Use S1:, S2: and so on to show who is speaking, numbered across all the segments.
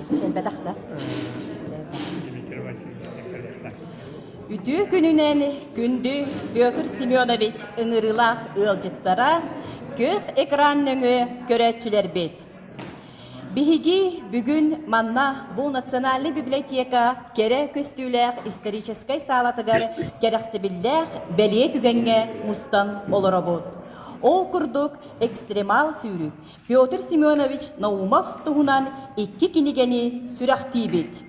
S1: Кэлбэтэх да.
S2: Дмитрий Васильевич кэлиэхтээх.
S1: Үтүө күнүнэн күндү Петр Семенович ыҥырыылаах ыалдьыттара, күөх экран нөҥүө көрөөччүлэрбит. Биһиги бүгүн манна бу Национальнай библиотека кэрэ көстүүлээх историческай саалатыгар кэрэхсэбиллээх бэлиэ түгэҥҥэ мустан олоробут. Ол курдук экстремал сүүрүк Петр Семенович Наумов туһунан икки кинигэни сүрэхтиибит.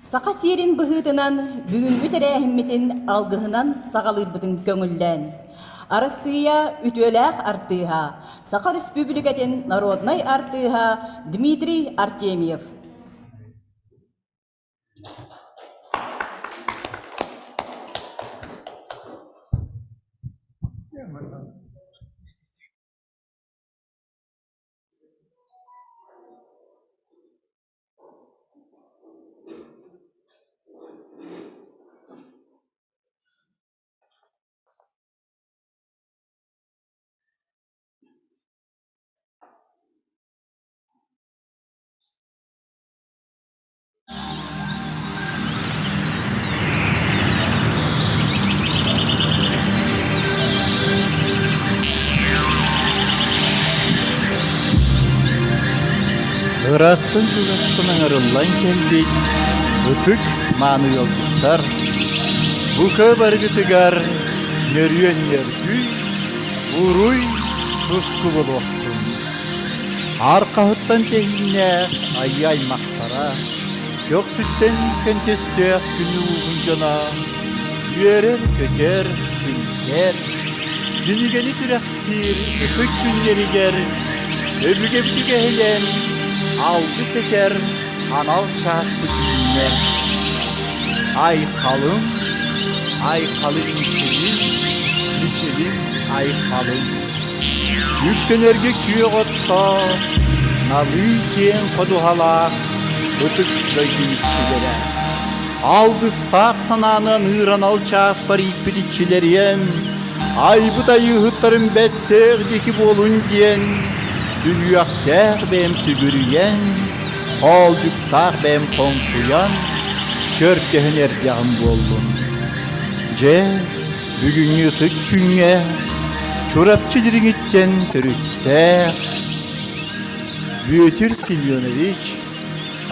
S1: Саха сиэрин быһыытынан бүгүҥҥү тэрээһиммитин алгыһынан саҕалыырбытын көҥүллээн, Арассыыйа үтүөлээх артыыһа, Саха Өрөспүүбүлүкэтин народнай артыыһа Дмитрий Артемьев.
S3: Ыраахтан чугастан ыҥырыллан кэлбит ытык мааны ыалдьыттар бука барыгытыгар нөрүөн нөргүй, уруй туску буолуохтун. Арқаһыттан тэһииннээх айыы аймахтара, көхсүттэн көнтөстөөх күнү ууһун дьоно үөрэр-көтөр, түмсэр, кинигэни сүрэхтиир ытык күннэригэр өбүгэбит үгэһинэн алгыс этэр анал чааспыт үүннэ. Айхалым, айхалым мичилим, мичилим айхалым. Үктэнэргэ күөх оттоох, налыы киэҥ ходуһалаах ытык дойду иччилэрэ. Алгыстаах санаанан ыыранал чааспар ииппит иччилэриэм, айбыт айыыһыттарым бэттээх диэки буолун диэн, сүһүөхтээх бэйэм сүгүрүйэн, хоолдьуктаах бэйэм хоҥкуйан, көрдөһөн эрдэҕим буоллун. Дьэ, бүгүҥҥү ытык күҥҥэ Чурапчы дириҥиттэн төрүттээх Бүөтүр Семенович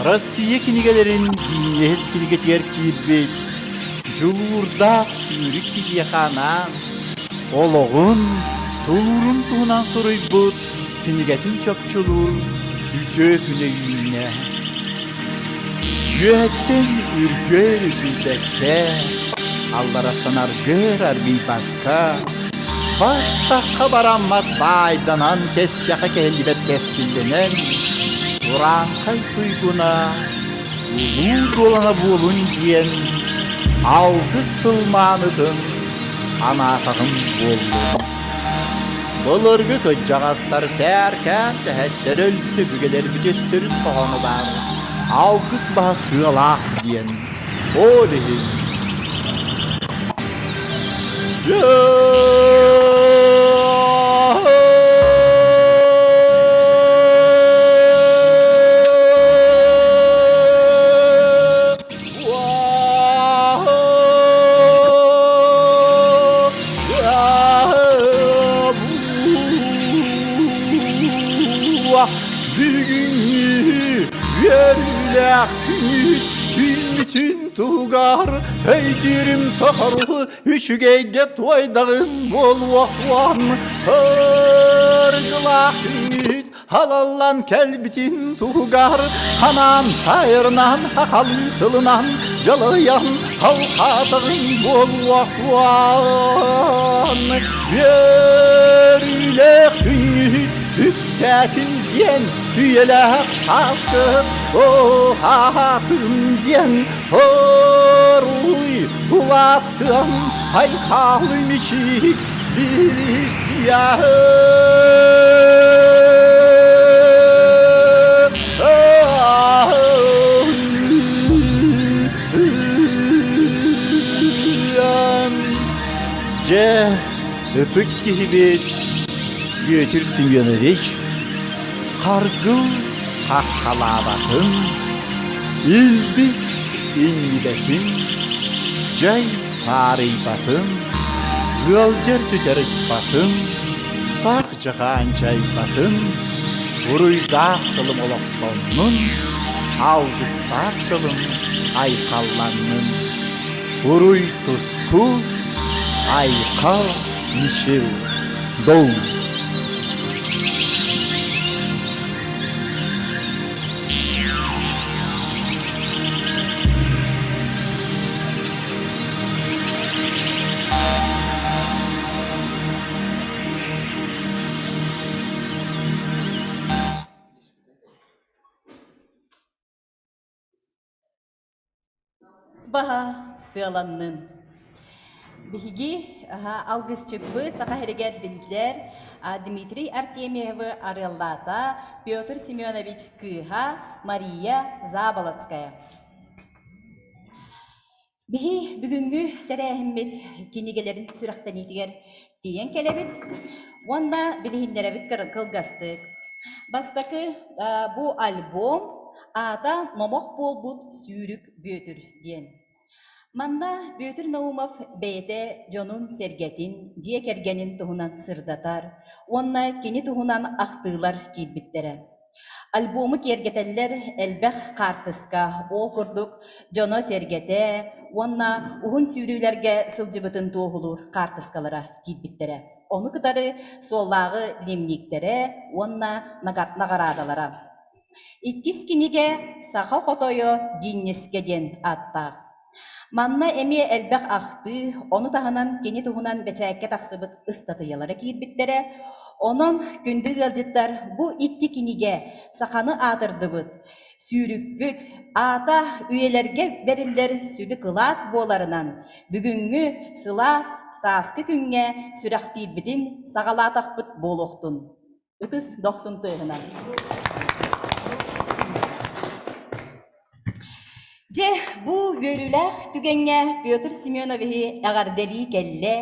S3: Россия кинигэлэрин Гиннес кинигэтигэр киирбит дьулуурдаах сүүрүк киһиэхэ анаан олоҕун, тулуурун туһунан суруйбут кинигэтин чопчулуур үтүө күнэ үүннэ. Үөһэттэн үргүөр үргүйбэккэ, аллараттан аргыар аргыйбакка, бастахха бараммат баайданан кэстэхэ кэһиллибэт кэскиллэнэн, урааҥхай туйгуна улуу дуолана буолун диэн алгыс тыл маанытын анаатаҕым буоллун. Былыргы кырдьаҕастар сээркээн сэһэттэр өлбүт өбүгэлэрбит өстөрүн хоһооно баар алгыс баһа сыалаах диэн. Ол иһин Бүгүҥҥү үөрүүлээх күнүт үүммүтүн туһугар өйдүүрүм тохору үчүгэйгэ туойдаҕым буолуохуон ыргылаах күнүт Халаллан кэлбитин туһугар ханаан тайырынан хахалыы тылынан дьалыйан халхаатаҕын буолуохуан үөрүүлээх күннүһүт үксээтин диэн үйэлээх сааскыт оһаатын диэн оруй улааттыам айхаалы мичик Дьэ, ытык киһибит Бүөтүр Семенович Харгыл хаххалаабатын, илбис иҥнибэтин, дьай таарыйбатын, ыалдьар сүтэр ыппатын, сах дьаһаан дьайбатын, буруйдаах тылым олохтоннун, алгыстаах тылым айхалланнын. Уруй туску, айхал мичил, доу!
S1: Баһа сыаланнын. Биһиги алгысчыппыт Саха сиригэр биллэр Дмитрий Артемьевы арыаллаата Петр Семенович кыыһа Мария Заболоцкая. Биһи бүгүҥҥү тэрээһиммит кинигэлэрин сүрэхтэниитигэр тиийэн кэлэбит уонна билиһиннэрэбит кылгастык. Бастакы бу альбом аата «Номох буолбут сүүрүк Бүөтүр» диэн. Манна Бүөтүр Наумов бэйэтэ дьонун-сэргэтин, дьиэ кэргэнин туһунан сырдатар уонна кини туһунан ахтыылар киирбиттэрэ. Альбому киэргэтэллэр элбэх хаартыска, ол курдук дьоно-сэргэтэ уонна уһун сүүрүүлэргэ сылдьыбытын туоһулуур хаартыскалара киирбиттэрэ. Ону кытары суоллааҕы дневниктэрэ уонна наҕараадалара. Иккис кинигэ «Саха хотойо Гиннескэ» диэн ааттаах. Манна эмиэ элбэх ахтыы, ону таһынан кини туһунан бэчээккэ тахсыбыт ыстатыйалара киирбиттэрэ. Онон, күндү ыалдьыттар, бу икки кинигэ саханы аатырдыбыт, сүүрүкпүт, аата үйэлэргэ бэриллэр сүдү кылаат буоларынан, бүгүҥҥү сылаас сааскы күҥҥэ сүрэхтиирбитин саҕалаатахпыт буолуохтун. Ытыс дохсун тыаһынан. Дьэ, бу үөрүүлээх түгэҥҥэ Петр Семеновиһы эҕэрдэлии кэллэ,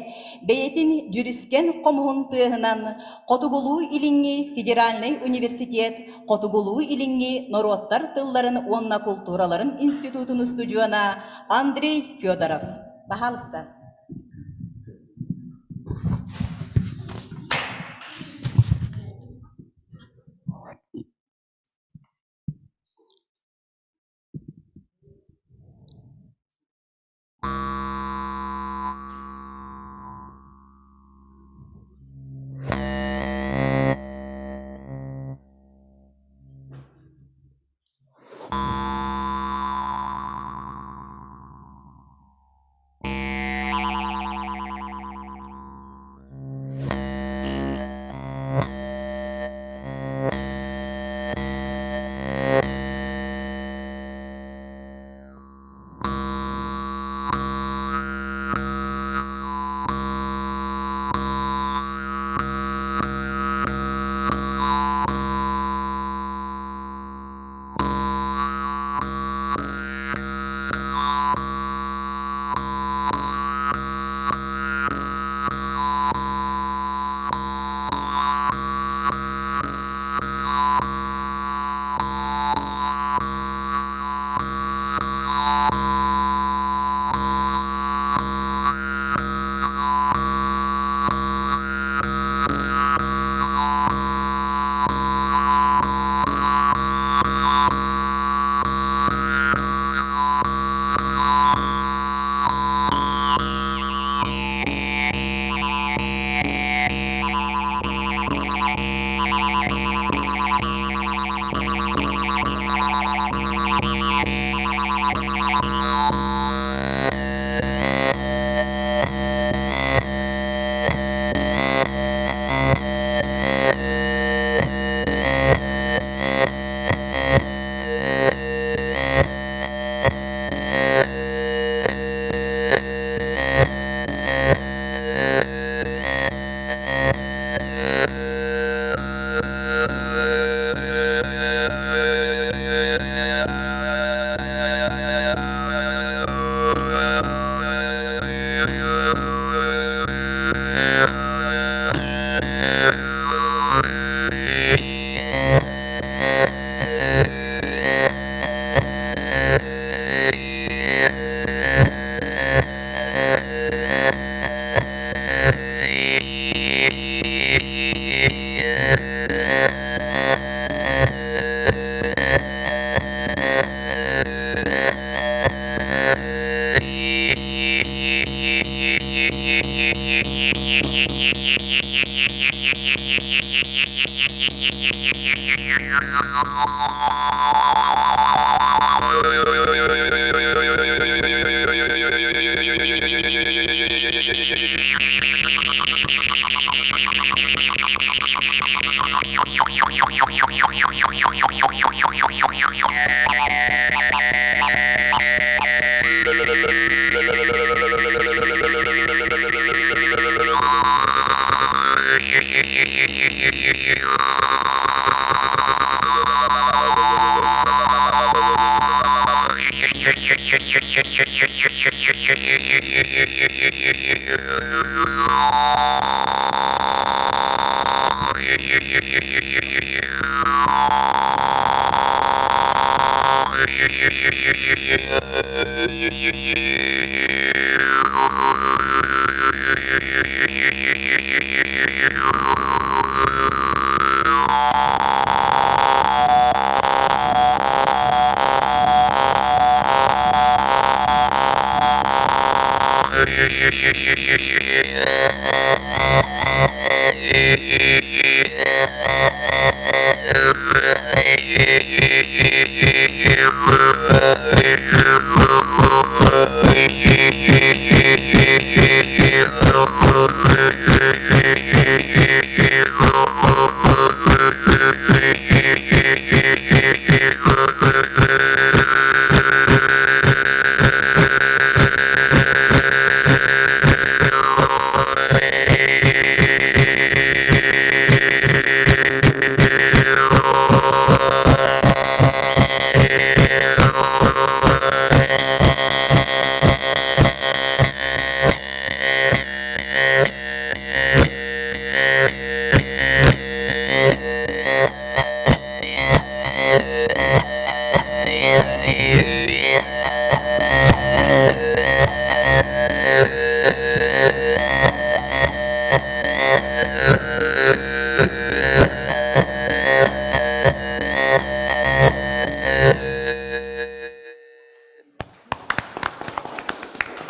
S1: бэйэтин дьүрүскэн хомуһун тыаһынан Хотугулуу-Илиҥҥи федеральнай университет Хотугулуу-Илиҥҥи норуоттар тылларын уонна култуураларын институтун устудьуона Андрей Федоров. Баһаалыста.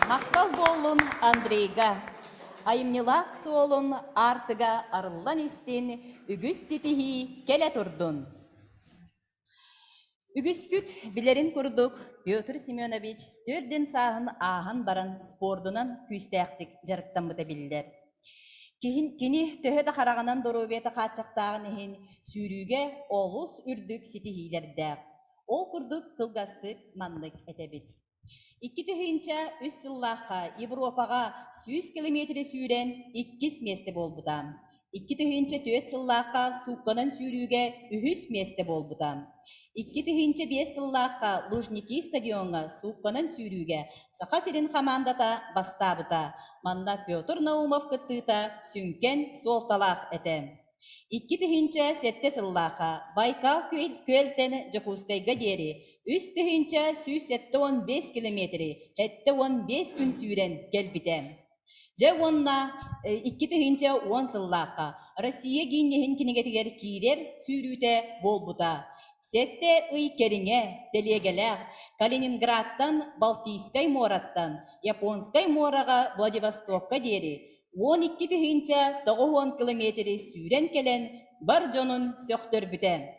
S1: Махтал буоллун Андрейга. Айымньылаах суолун аартыга арыллан истин, үгүс ситиһии кэлэ турдун. Үгүскүт билэрин курдук, Петр Семенович төрдүн сааһын ааһан баран спордунан күүстээхтик дьарыктаммыта биллэр. Кини төһө да хараҕынан доруобуйата хааччахтааҕын иһин сүүрүүгэ олус үрдүк ситиһиилэрдээх. Ол курдук кылгастык маннык этэбит. 2003 сыллаахха Европаҕа 100 километры сүүрэн иккис миэстэ буолбута. 2004 сыллаахха суукканан сүүрүүгэ үһүс миэстэ буолбута. 2005 сыллаахха Лужники стадиоҥҥа суукканан сүүрүүгэ Саха сирин хамаандата бастаабыта. Манна Петр Наумов кыттыыта сүҥкэн суолталаах этэ. 2007 сыллаахха Байкал күөлтэн Дьокуускайга диэри 3175 километри 75 күн сүүрэн кэлбитэ. Дьэ уонна 2010 сыллаахха Россия Гиннеһин кинигэтигэр киирэр сүүрүүтэ буолбута. Сэттэ ый кэриҥэ тэлиэгэлээх Калининградтан Балтийскай муораттан Японскай муораҕа Владивостокка диэри 12 090 километры сүүрэн кэлэн бар дьонун сөхтөрбүтэ.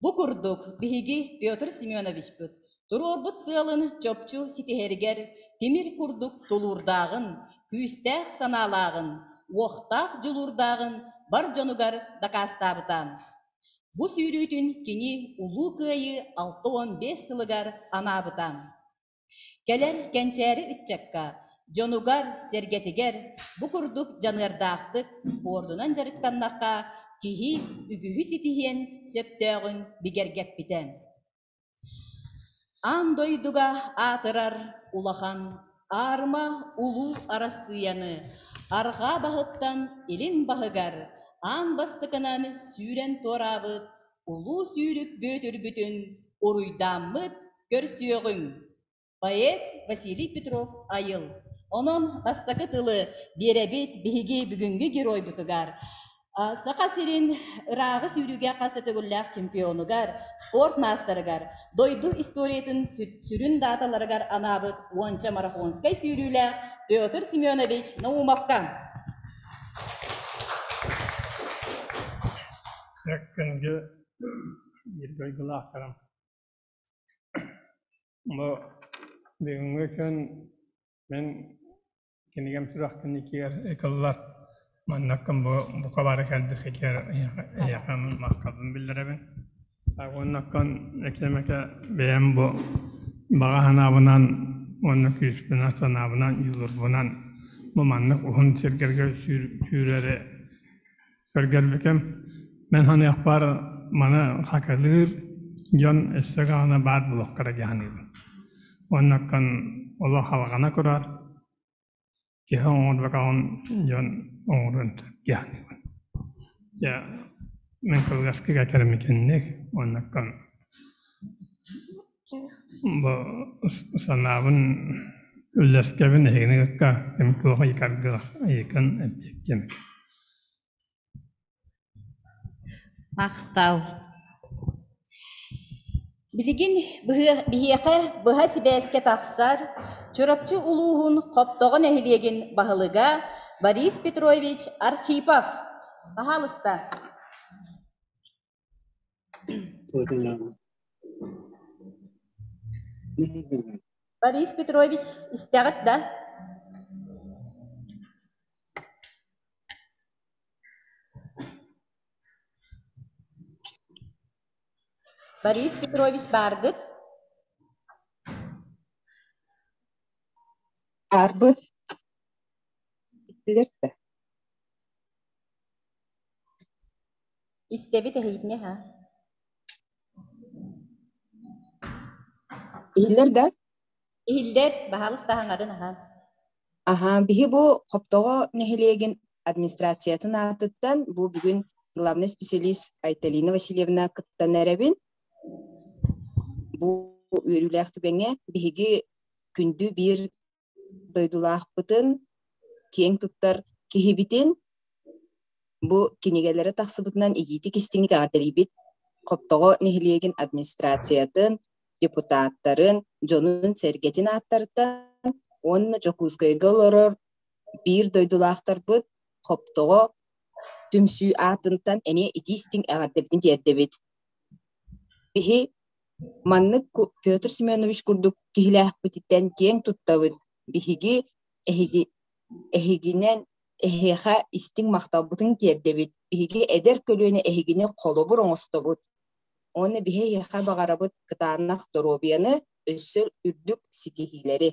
S1: Бу курдук биһиги Петр Семеновичпыт туруорбут сыалын чопчу ситиһэригэр тимир курдук тулуурдааҕын, күүстээх санаалааҕын, уохтаах дьулуурдааҕын бар дьонугар дакаастаабыта. Бу сүүрүүтүн кини Улуу Кыайыы 65 сылыгар анаабыта. Кэлэр кэнчээри ыччакка, дьонугар-сэргэтигэр бу курдук дьаныардаахтык спордунан дьарыктаннахха киһи үгүһү ситиһиэн сөптөөҕүн бигэргэппитэ. Аан дойдуга аатырар улахан аарыма улуу Арассыыйаны арҕаа баһыттан илин баһыгар аан бастакынан сүүрэн туораабыт улуу сүүрүк Бүөтүрбүтүн уруйдааммыт көрсүөҕүҥ! Поэт Василий Петров Айыл. Онон бастакы тылы биэрэбит биһиги бүгүҥҥү геройбутугар Саха сирин ырааҕы сүүрүүгэ хас да төгүллээх чемпионугар, спорт маастарыгар, дойду историятын сүрүн дааталарыгар анаабыт уонча марафонскай сүүрүүлээх Петр Семенович Наумовка.
S2: Күндү биир дойдулаахтарым. Бу бүгүҥҥү күн мин кинигэм сүрэхтэниитигэр ытыллар. Маннаккын бу бука бары кэлбиккитигэр эйиэхэ махталбын биллэрэбин. Уоннаккын экиэмэкэ бэйэм бу баҕа санаабынан уонна күүспүнэн санаабынан дьулурбунан бу маннык уһун сиргэргэ сүүрэри Сэргэрбитим, мин саныахпар маны хакылыыр дьон өссө даҕаны баар буолуохтара дии саныыбын. Уоннаттан олох халҕана турар, киһи оҥорботоҕун дьон оҥоруон сөп дии саныыбын. Дьэ, мин кылгастык этэрим итинник, уоннаттан бу санаабын үллэстэбин эһигини кытта ким туох ыйытаргыах ыйытан эппиэттиэм.
S1: Махтал. Билигин биһиэхэ быһа сибээскэ тахсар Чурапчы улууһун Хоптоҕо нэһилиэгин баһылыга Борис Петрович Архипов. Пожалуйста. Борис Петрович, истэҕит да? Борис Петрович бааргыт?
S4: Баарбыт. Иттилэр да?
S1: Истэбит эһигини ха.
S4: Иһиллэр да?
S1: Иһиллэр, баһаалыста аһаҥарын аһаан.
S4: Аһаа, биһи бу Хоптоҕо нэһилиэгин администрациятын аатыттан бу бүгүн главный специалист Айталина Васильевна кыттан эрэбин. Бу үөрүүлээх түгэҥҥэ биһиги күндү биир дойдулаахпытын, киэҥ туттар киһибитин бу кинигэлэрэ тахсыбытынан игиитик-истиҥник эҕэрдэлиибит. Хоптоҕо нэһилиэгин администрациятын, депутаттарын, дьонун-сэргэтин ааттарыттан уонна Дьокуускайга олорор биир дойдулаахтарбыт Хоптоҕо түмсүү аатынтан эмиэ итии-истиҥ эҕэрдэбитин тиэрдэбит. Биһи маннык Петр Семенович курдук киһилээхпититтэн киэҥ туттабыт. Биһиги эһиги эһигинэн эһиэхэ истиҥ махталбытын тиэрдэбит. Биһиги эдэр көлүөнэ эһигини холобур оҥостобут. Уонна биһи эһиэхэ баҕарабыт кытаанах доруобуйаны, өссө үрдүк ситиһиилэри.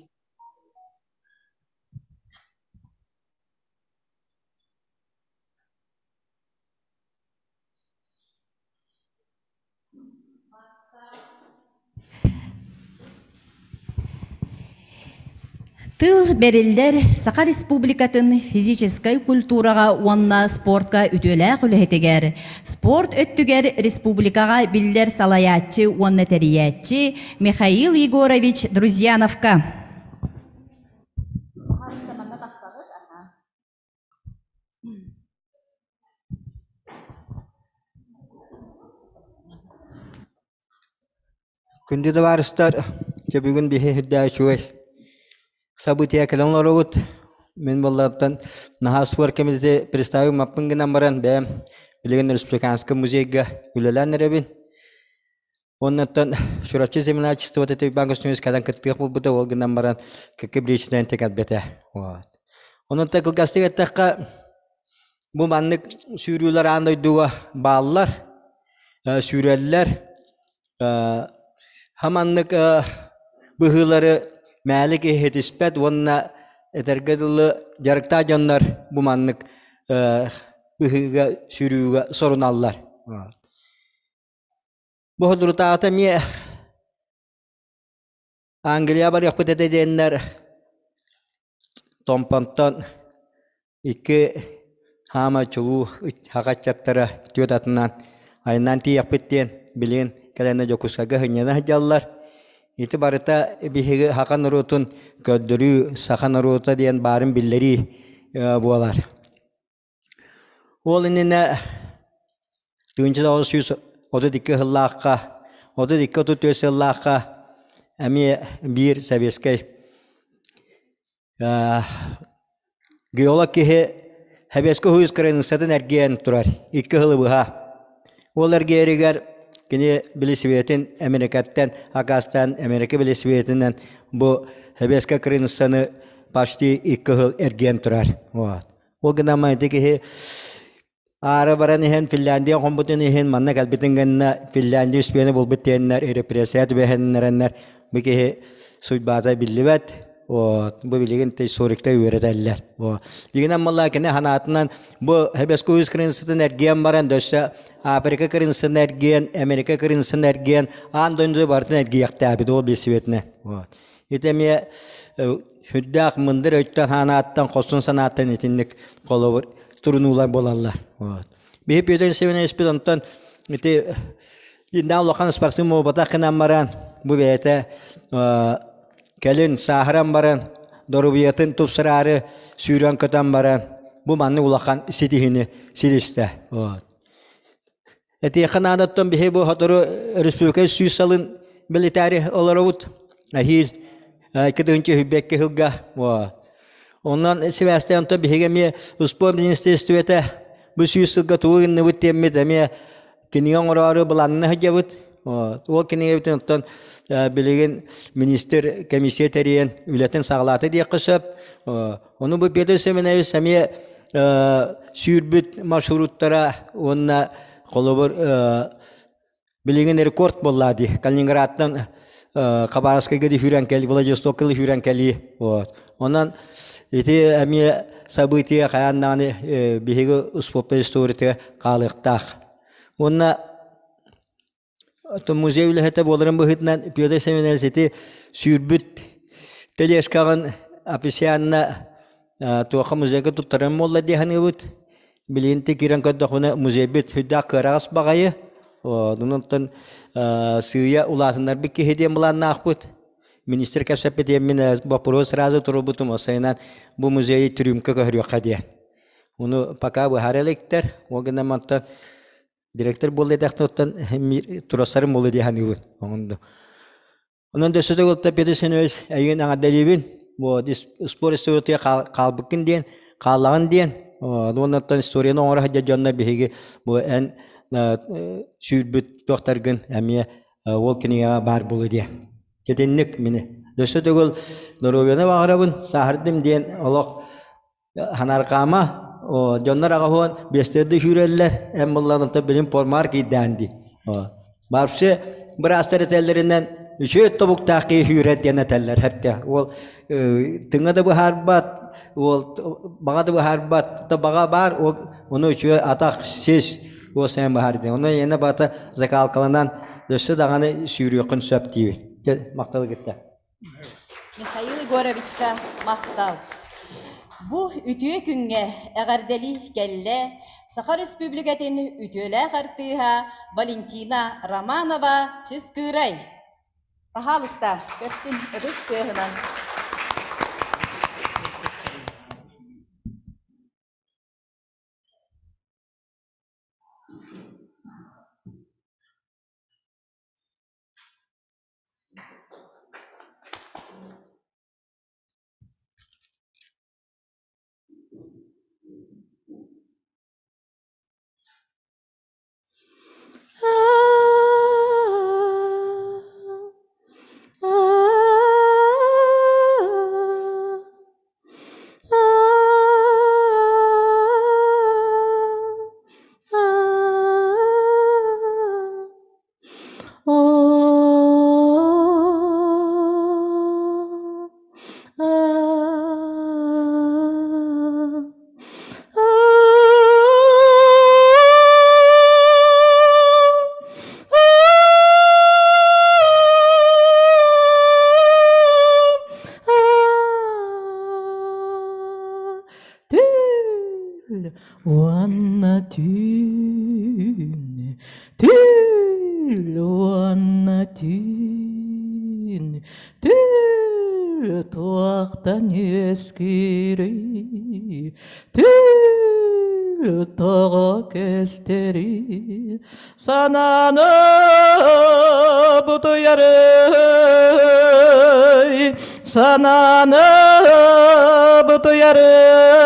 S1: Тыл бэриллэр Саха Республикатын физическэй культураҕа уонна спортка үтүөлээх үлэһитигэр, спорт өттүгэр республикаҕа биллэр салайааччы уонна тэрийээччи Михаил Егорович Друзьяновка.
S5: Күндү табаарыстар, дьэ бүгүн биһи үрдээх үчүгэй событие кэлэн олоробут. Мин буоллартан наһаа суор кэмитети представиммаппын гынан баран бэйэм билигин республиканскай музейга үлэлээн эрэбин. Оннуттан Чурапчы землячествота Тыйбаан көстүүнүс кэлэн кыттыах буолбута, ол гынан баран кэккэ бириичинэн кэлбэтэ. Вот. Онон кылгастык эттэххэ, бу маннык сүүрүүлэр аан дойдуга бааллар, сүүрэллэр. Хаманнык быһыылары мээлик иһитиспэт уонна этэргэ дылы дьарыктаах дьоннор бу маннык быһыыга сүүрүүгэ соруналлар. Бу соторутааҕыта эмиэ Англия барыахпыт этэ диэннэр Томпонтон икки хаама чулуу саха ыччаттара түөрт атынан айаннаан тиийиэхпит диэн билигин кэлэннэр Дьокуускайга сынньана сылдьаллар. Ити барыта биһиги саха норуотун көрдөрүү, саха норуота диэн баарын биллэрии буолар. Ол иннинэ 1932 сыллаахха, 32-34 сыллаахха эмиэ биир советскай геолог киһи Советскай Союз кыраныыссатын эргийэн турар икки сылы быһа. Ол эргиэригэр кини билисибиэтин Америкаттан акаастаан Америка билисибиэтинэн бу Сэбиэскэй кырыыныссаны почти икки сыл эргийэн турар. Вот. Ол гынан ити киһи аара баран иһэн Финляндия хомбутун иһин манна кэлбитин гынна Финляндия үспүөнэ булбут диэннэр репрессия түбэһэннэрэннэр бу киһи суйбаата биллибэт. Вот. Бу билигин историкта үөрэтэллэр. Вот. Дигинэн малла кини ханаатынан бу Хэбэскуюз кырынсытын эргиэн баран дөссө Африка кырынсын эргиэн, Америка кырынсын эргиэн, аан дойду барытын эргийэхтээбит ол билсибэтинэ. Вот. Ити эмиэ сүрдээх мындыр өйтөн ханааттан, хорсун санааттан итинник холобур турунуулар буолаллар. Вот. Биһи Петр Семеновичпит онтон ити дьиҥнээх улахан спортсмен буолбатах гынан баран, бу бэйэтэ кэлин сааһыран баран, доруобуйатын тупсараары сүүрэн-көтөн баран, бу маннык улахан ситиһини ситистэ. Вот. Этиэххэ наадаттан биһи бу сотору республика сүүс сылын билитээри олоробут. Эһиил 2022 сылга. Онон сибээстээн онтон биһиги эмиэ успуорт министиэристибэтэ бу сүүс сылга тугу гынныбыт диэммит эмиэ кинигэ оҥороору былаанна сылдьабыт. Ол кинигэбитин оттон билигин министр комиссия тэрийэн үлэтин саҕалаата диэххэ сөп. Ону бу Петр Семенович эмиэ сүүрбүт маршруттара уонна холобур билигин рекорд буолла дии. Калининградтан Хабаровскайга ди сүүрэн кэлии, Владивостокка сүүрэн кэлии. Вот. Онон ити эмиэ событие хайаан даҕаны биһиги спорт историята хаалыахтаах. Уонна музей үлэһитэ буоларын быһыытынан Петр Семенович ити сүүрбүт тележкаҕын официально туохха музейга туттаран буолла дии саныыбыт. Билигин киирэн көрдөхпүнэ музейбит сүрдээх кыараҕас баҕайы. Онон сыыйа улаатыннарбыт киһи диэн былааннаахпыт. Министр кэпсэппит диэммин боппуруос сразу турбутум осайынан бу музейы түрүмкэ көһөрүөххэ диэн. Ону пока быһаара иликтэр. Ол гынан мантан директор буолла диэхтэн турасарым буолуо дии саныыбын. Онон дөссө төгүл Петр Семенович эйигин эҕэрдэлиибин. Бу спорт историята хаалбыккын диэн, хааллаҕын диэн. Уоннаттан историяны оҥоро сылдьар дьоннор биһиги бу эн сүүрбүт туохтаргын эмиэ ол кинигэҕэ баар буолуо диэн. Итинник мини. Дөссө төгүл доруобуйаны баҕарабын, сааһырдым диэн олох Ханарҕаама, дьоннор аҕаһуон биэстерди сүүрэллэр, эн буллан онтон билим пормаар киирдээн дии. Вообще быраастар этэллэринэн үчүгэй тобуктаах киһи сүүрэр диэн этэллэр хэттэ. Ол тыҥа да быһаарбат, ол баҕа да быһаарбат, то баҕа баар, ол ону үчүгэй атах, сис, ол сен быһаар диэн. Ону иэнэ баата закалкаланан өссө даҕаны сүүрүөххүн сөп диибит. Махтал кытта.
S1: Михаил Егоровичка махтал. Бу үтүө күҥҥэ эҕэрдэлии кэллэ Саха Республикатын үтүөлээх артыыһа Валентина Романова Чыскыырай. Пожалуйста, көрсүн ытыс тыаһынан.
S6: Түл уонна түүн Түүл уонна түүн, түүл туохтан үөскүүрүй, түүл тоҕо көстөрүй, санааны бутуйарый, санааны бутуйарый.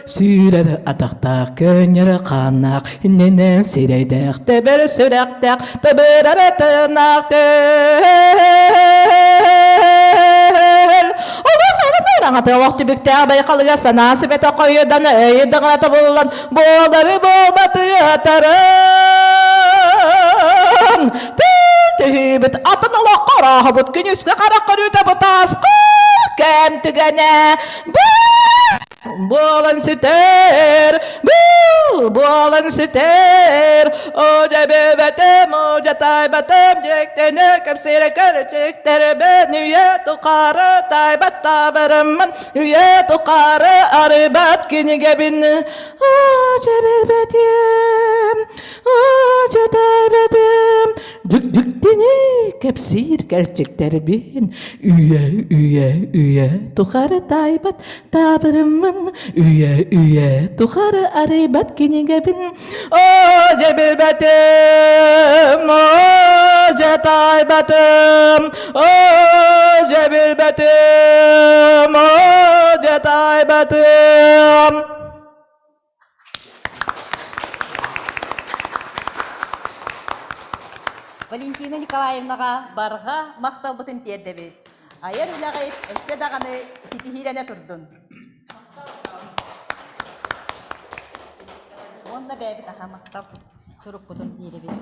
S6: Сүүрэр атахтаах, көнньөр хааннаах, иннинэн сирэйдээх, тэбэр сүрэхтээх, табырар тыыннаах төл. Олох араҥата олох түбүктээх байхалыга санаа сүбэтэ хойудан өйү даҕана тобуллан буолары буолбаты атарын. Түһүүбүт атын олоххо орооһобут күнүскэ харах көрүүтэ бутаас кэм түгэнэ буолан сүтэр, буолан сүтэр. О дьэбэбэтим, о дьатайбатым, дьиктини кэпсиирэ кэрчиктэрбин үйэ тухары тайбат табырыммын, үйэ тухары арыйбат кинигэбин. О дьэбэрбэтим, о дьатайбатым, Дьүк-дьүктини кэпсиир кэрчиктэрбин үйэ, үйэ, үйэ тухары таайбат таабырыммын үйэ, үйэ тухары арыйбат кинигэбин. Оо, дьэ билбэтим, оо, дьэ таайбатым, оо, дьэ билбэтим, оо, дьэ таайбатым.
S1: Валентина Николаевнаҕа барҕа махталбытын тиэрдэбит. Айар үлэҕит өссө даҕаны ситиһиилэнэ турдун. Уонна бэйэбит аха махтал сурукпутун биэрэбит.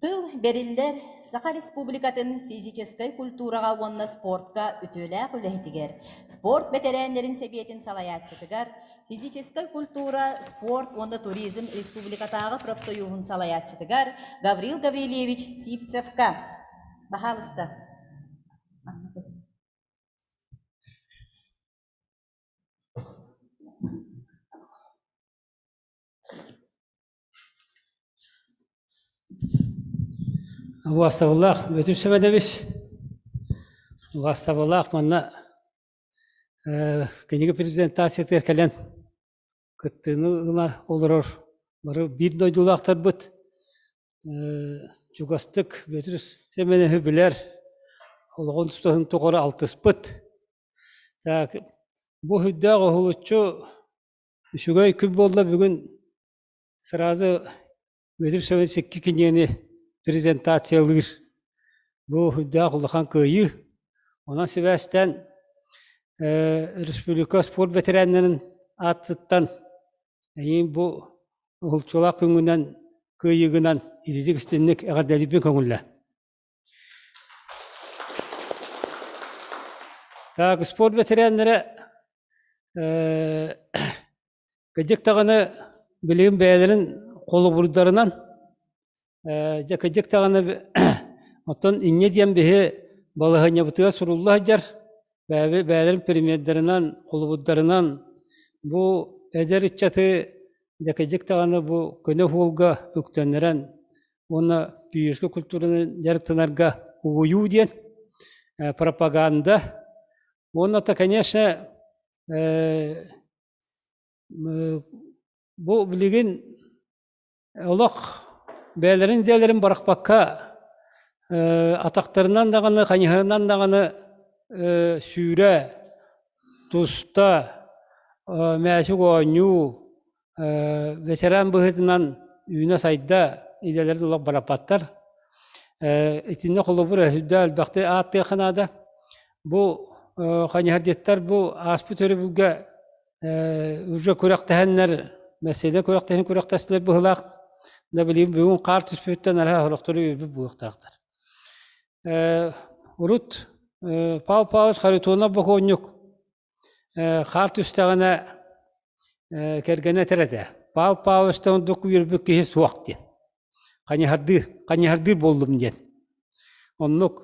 S1: Тыл бэриллэр Саха Республикатын физическэй культураҕа уонна спортка үтүөлээх үлэһитигэр, спорт бэтэрээннэрин сэбиэтин салайааччытыгар, физическэй культура, спорт уонна туризм республикатааҕы профсоюһун салайааччытыгар Гаврил Гаврильевич Сивцевка. Баһаалыста.
S7: Убаастабыллаах Бөтүр Сэмэнэбис, убаастабыллаах манна кинигэ презентациятыгар кэлэн кыттыыны ыла олорор бары биир дойдулаахтарбыт чугастык Бөтүр Сэмэнэби билэр, олоҕун тутаһын тухары алтыспыт. Так, бу сүрдээх уһулуччу Үчүгэй күн буолла бүгүн сразу Бүөтүр Саввич икки кинигэни презентациялыыр. Бу сүрдээх улахан кыайыы. Онон сибээстээн республика спорт бэтэрээннэрин ааттыттан эйиин бу уһулуччулаах күҥҥүнэн кыайыыгынан ититик истинник эҕэрдэлиирбин көҥүллээ. Так, спорт бэтэрээннэрэ кырдьык даҕаны билигин бэйэлэрин холобурдарынан дьэ кырдьык даҕаны оттон инньэ диэн биһи балаһыанньабытыгар сурулла сылдьар бэйэлэрин премьердарынан холобурдарынан бу эдэр ыччаты дьэ кырдьык даҕаны бу көнө суолга үктэннэрэн уонна физическэй культураны дьарыктанарга угуйуу диэн пропаганда. Уонна то, конечно, бу билигин олох бэйэлэрин идиэлэрин бырахпакка атахтарынан даҕаны, хайыһарынан даҕаны сүүрэ, туста, мээчик оонньуу, ветеран быһыытынан үүнэ-сайда идэлэрин олох бараппаттар. Итиннэ холобур өсүдэ элбэхтик ааттыахха наада. Бу хайыһардьыттар бу ааспыт өрөбүлгэ уже күрэхтэһэннэр, Мэссиэдэ күрэхтэһин күрэхтэстилэр быһыылаах. Да билигин бүгүн хаар түспүтүттэн араа сорохтору үөрбүт буолуохтаахтар. Урут Павел Павлович Харитонов бокуонньук Хаар түстэҕинэ кэргэнэ этэр этэ: «Павел Павловичтан ордук үөрбүт киһи суох» диэн. Хайыһардыыр, хайыһардыыр буоллум диэн. Оннук,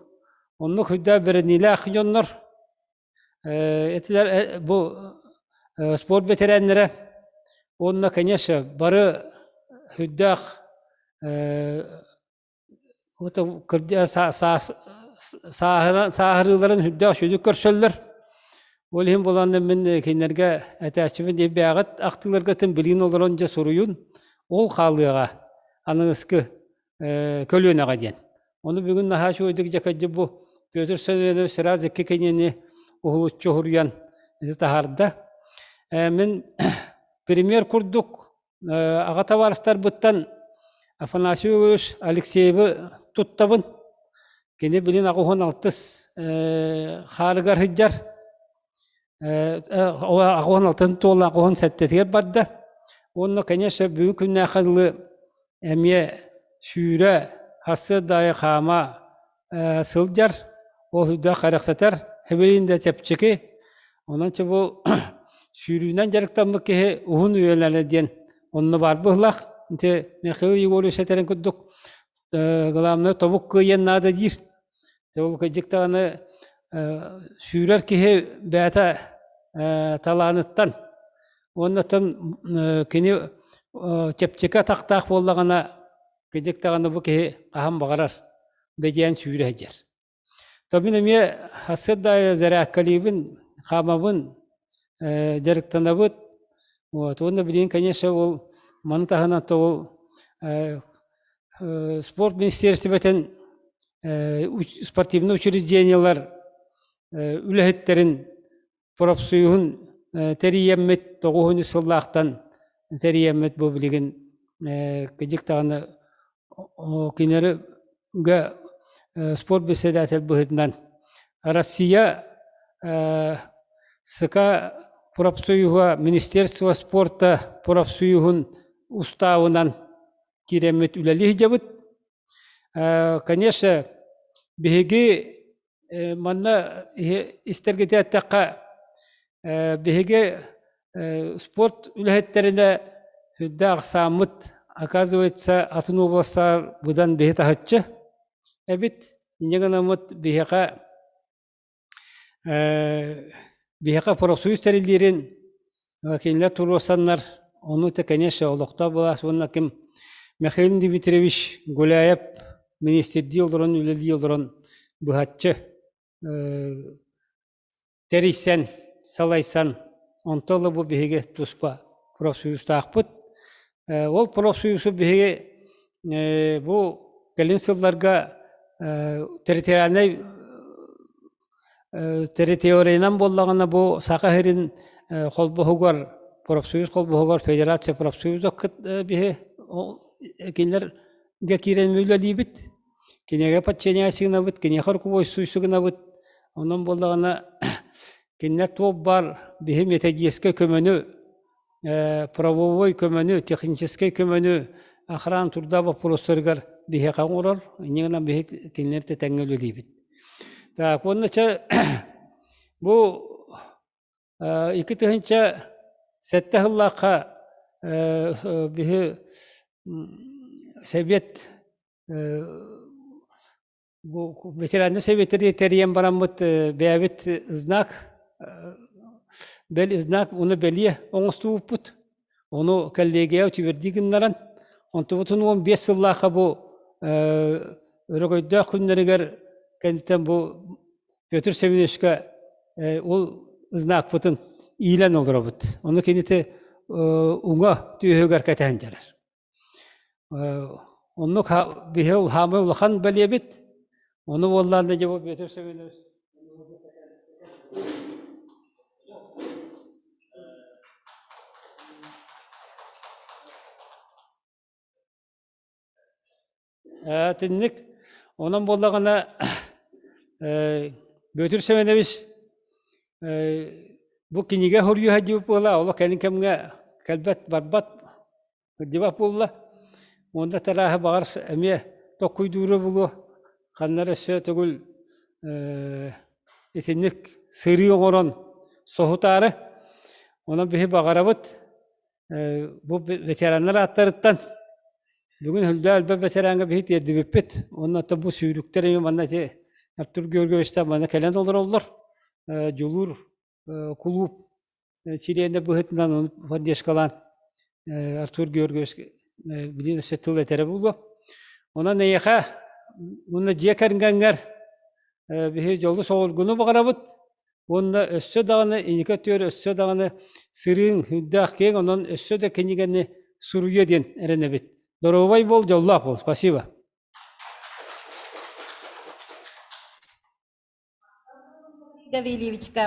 S7: оннук сүрдээх бэриниилээх дьоннор этилэр бу спорт бэтэрээннэрэ уонна, конечно, бары сүрдээх Сааһырыыларын сүрдээх үчүгэйдик көрсөллөр. Ол иһин буолан мин кинилэргэ этээччибин бэйэҕит ахтыыларгытын билигин олорон дьэ суруйун, ол хаалыаҕа аныгыскы көлүөнэҕэ диэн. Ону бүгүн наһаа үчүгэйдик дьэ кырдьык бу Петр Семенович сразу икки кинини уһулуччу уһуруйан ити таһаарда. Мин пример курдук аҕа табаарыстарбыттан Афанасий Егорович Алексеевы туттабын. Кини билин аҕуһун алтыс хаарыгар сылдьар. Аҕуһун алтын туола аҕуһун сэттэтигэр барда. Уонна, конечно, бүгүн күннээххэ дылы эмиэ сүүрэ, сарсыарда аайы хаама сылдьар, ол үрдээх кэрэхсэтэр, хэбилин да чэпчэки. Онон чэ бу сүүрүүнэн дьарыктаммыт киһи уһун үйэлэнэ диэн онно баар быһылаах. Ити Михаил Егорович этэрин курдук главное тобук кыайыан наада диир. Ол кырдьык даҕаны сүүрэр киһи бэйэтэ талааныттан уонна оттон кини чэпчэки атахтаах буоллаҕына кырдьык даҕаны бу киһи хаһан баҕарар бэдьээн сүүрэ сылдьар. То мин эмиэ сарсыарда аайы зарядкалыыбын, хаамабын, дьарыктанабыт. Вот. Уонна билигин, конечно, ол маны таһынан то ол спорт министиэристибэтин спортивнай учреждениелар үлэһиттэрин профсоюһун тэрийэммит тоҕуһун сыллаахтан тэрийэммит бу билигин кыдьык даҕаны кинилэргэ спорт председатель быһыытынан Россия СК профсоюһа Министерство спорта профсоюһун устаабынан киирэммит үлэлии сылдьабыт. Конечно, биһиги Манна истэргитэ эттэххэ, биһиги спорт үлэһиттэринэ сүрдээх ахсааммыт, оказывается, атын областар быдан биһи таһыччы эбит. Инньэ гынаммыт биһиэхэ биһиэхэ профсоюз тэриллиирин кинилэр туруорсаннар, ону это, конечно, олохтоох былаас уонна ким Михаил Дмитриевич Гуляев министрдии олорон үлэлии олорон быһаччы тэрийсэн, салайсан, онто ыла бу биһиги туспа профсоюзтаахпыт. Ол профсоюзу биһиги бу кэлин сылларга территориальнай территориянан буоллаҕына бу Саха сирин холбоһугар профсоюз холбоһугар федерация профсоюза биһи кинилэргэ киирэн үлэлиибит. Кинигэ подчиняйся гынабыт, киниэхэ руководствуйся гынабыт. Онон буоллаҕына кинилэр туох баар биһи методическай көмөнү правовой көмөнү, техническэй көмөнү охрана труда боппуруостарыгар биһиэхэ оҥорор. Инньэ гынан биһи кинилэр тэҥҥэ үлэлиибит. Так, уонна чэ бу 2007 сыллаахха биһи Сэбиэт бу ветераннар сэбиэттэрин тэрийэн бараммыт бэйэбит знак бэл знак уну бэлиэ оҥостубуппут. Ону коллегия үтүбэрдии гыннаран, онтубутун 15 сыллаахха бу өрөгөйдөөх күннэригэр кэнниттэн бу Петр Семеновичка ол знакпытын иилэн олоробут. Ону кинити уҥа түөһүгэр кэтэһэн дьарар. Оннук биһи хаамай улахан бэлиэбит. Ону буоллаан дьэ бу Петр Семенович Итинник онон буоллаҕына Бүөтүр Семенович бу кинигэ суруйуо диэбит буола, олох кэлин кэмҥэ кэлбэт барбат кырдьыбат буолла. Уонна тарааһы баҕар эмиэ токкуйдуура буолуо, ханна эрэ өссө төгүл итинник сырыы оҥорон соһутаары. Онон биһи баҕарабыт Бу ветераннар ааттарыттан бүгүн Хүлдээ элбэх ветераҥҥа биһи тиэрдибиппит. Уонна оттон бу сүүрүктэр эмиэ манна ити Артур Георгиевичтар манна кэлэн олороллор. Дьулуур кулууп чилиэнэ быһыытынан ону поддержкалаан Артур Георгиевич билин өссө тыл этэрэ буолуо. Онон эйиэхэ уонна дьиэ кэргэҥҥэр биһи дьолу-соҕургуну баҕарабыт. Уонна өссө даҕаны инники өттүгэр өссө даҕаны сырыыҥ үрдээх киэҥ, онон өссө да кинигэни суруйуо диэн эрэнэбит. Доруобай буол, дьоллоох буол. Спасибо.
S1: Гаврильевичка.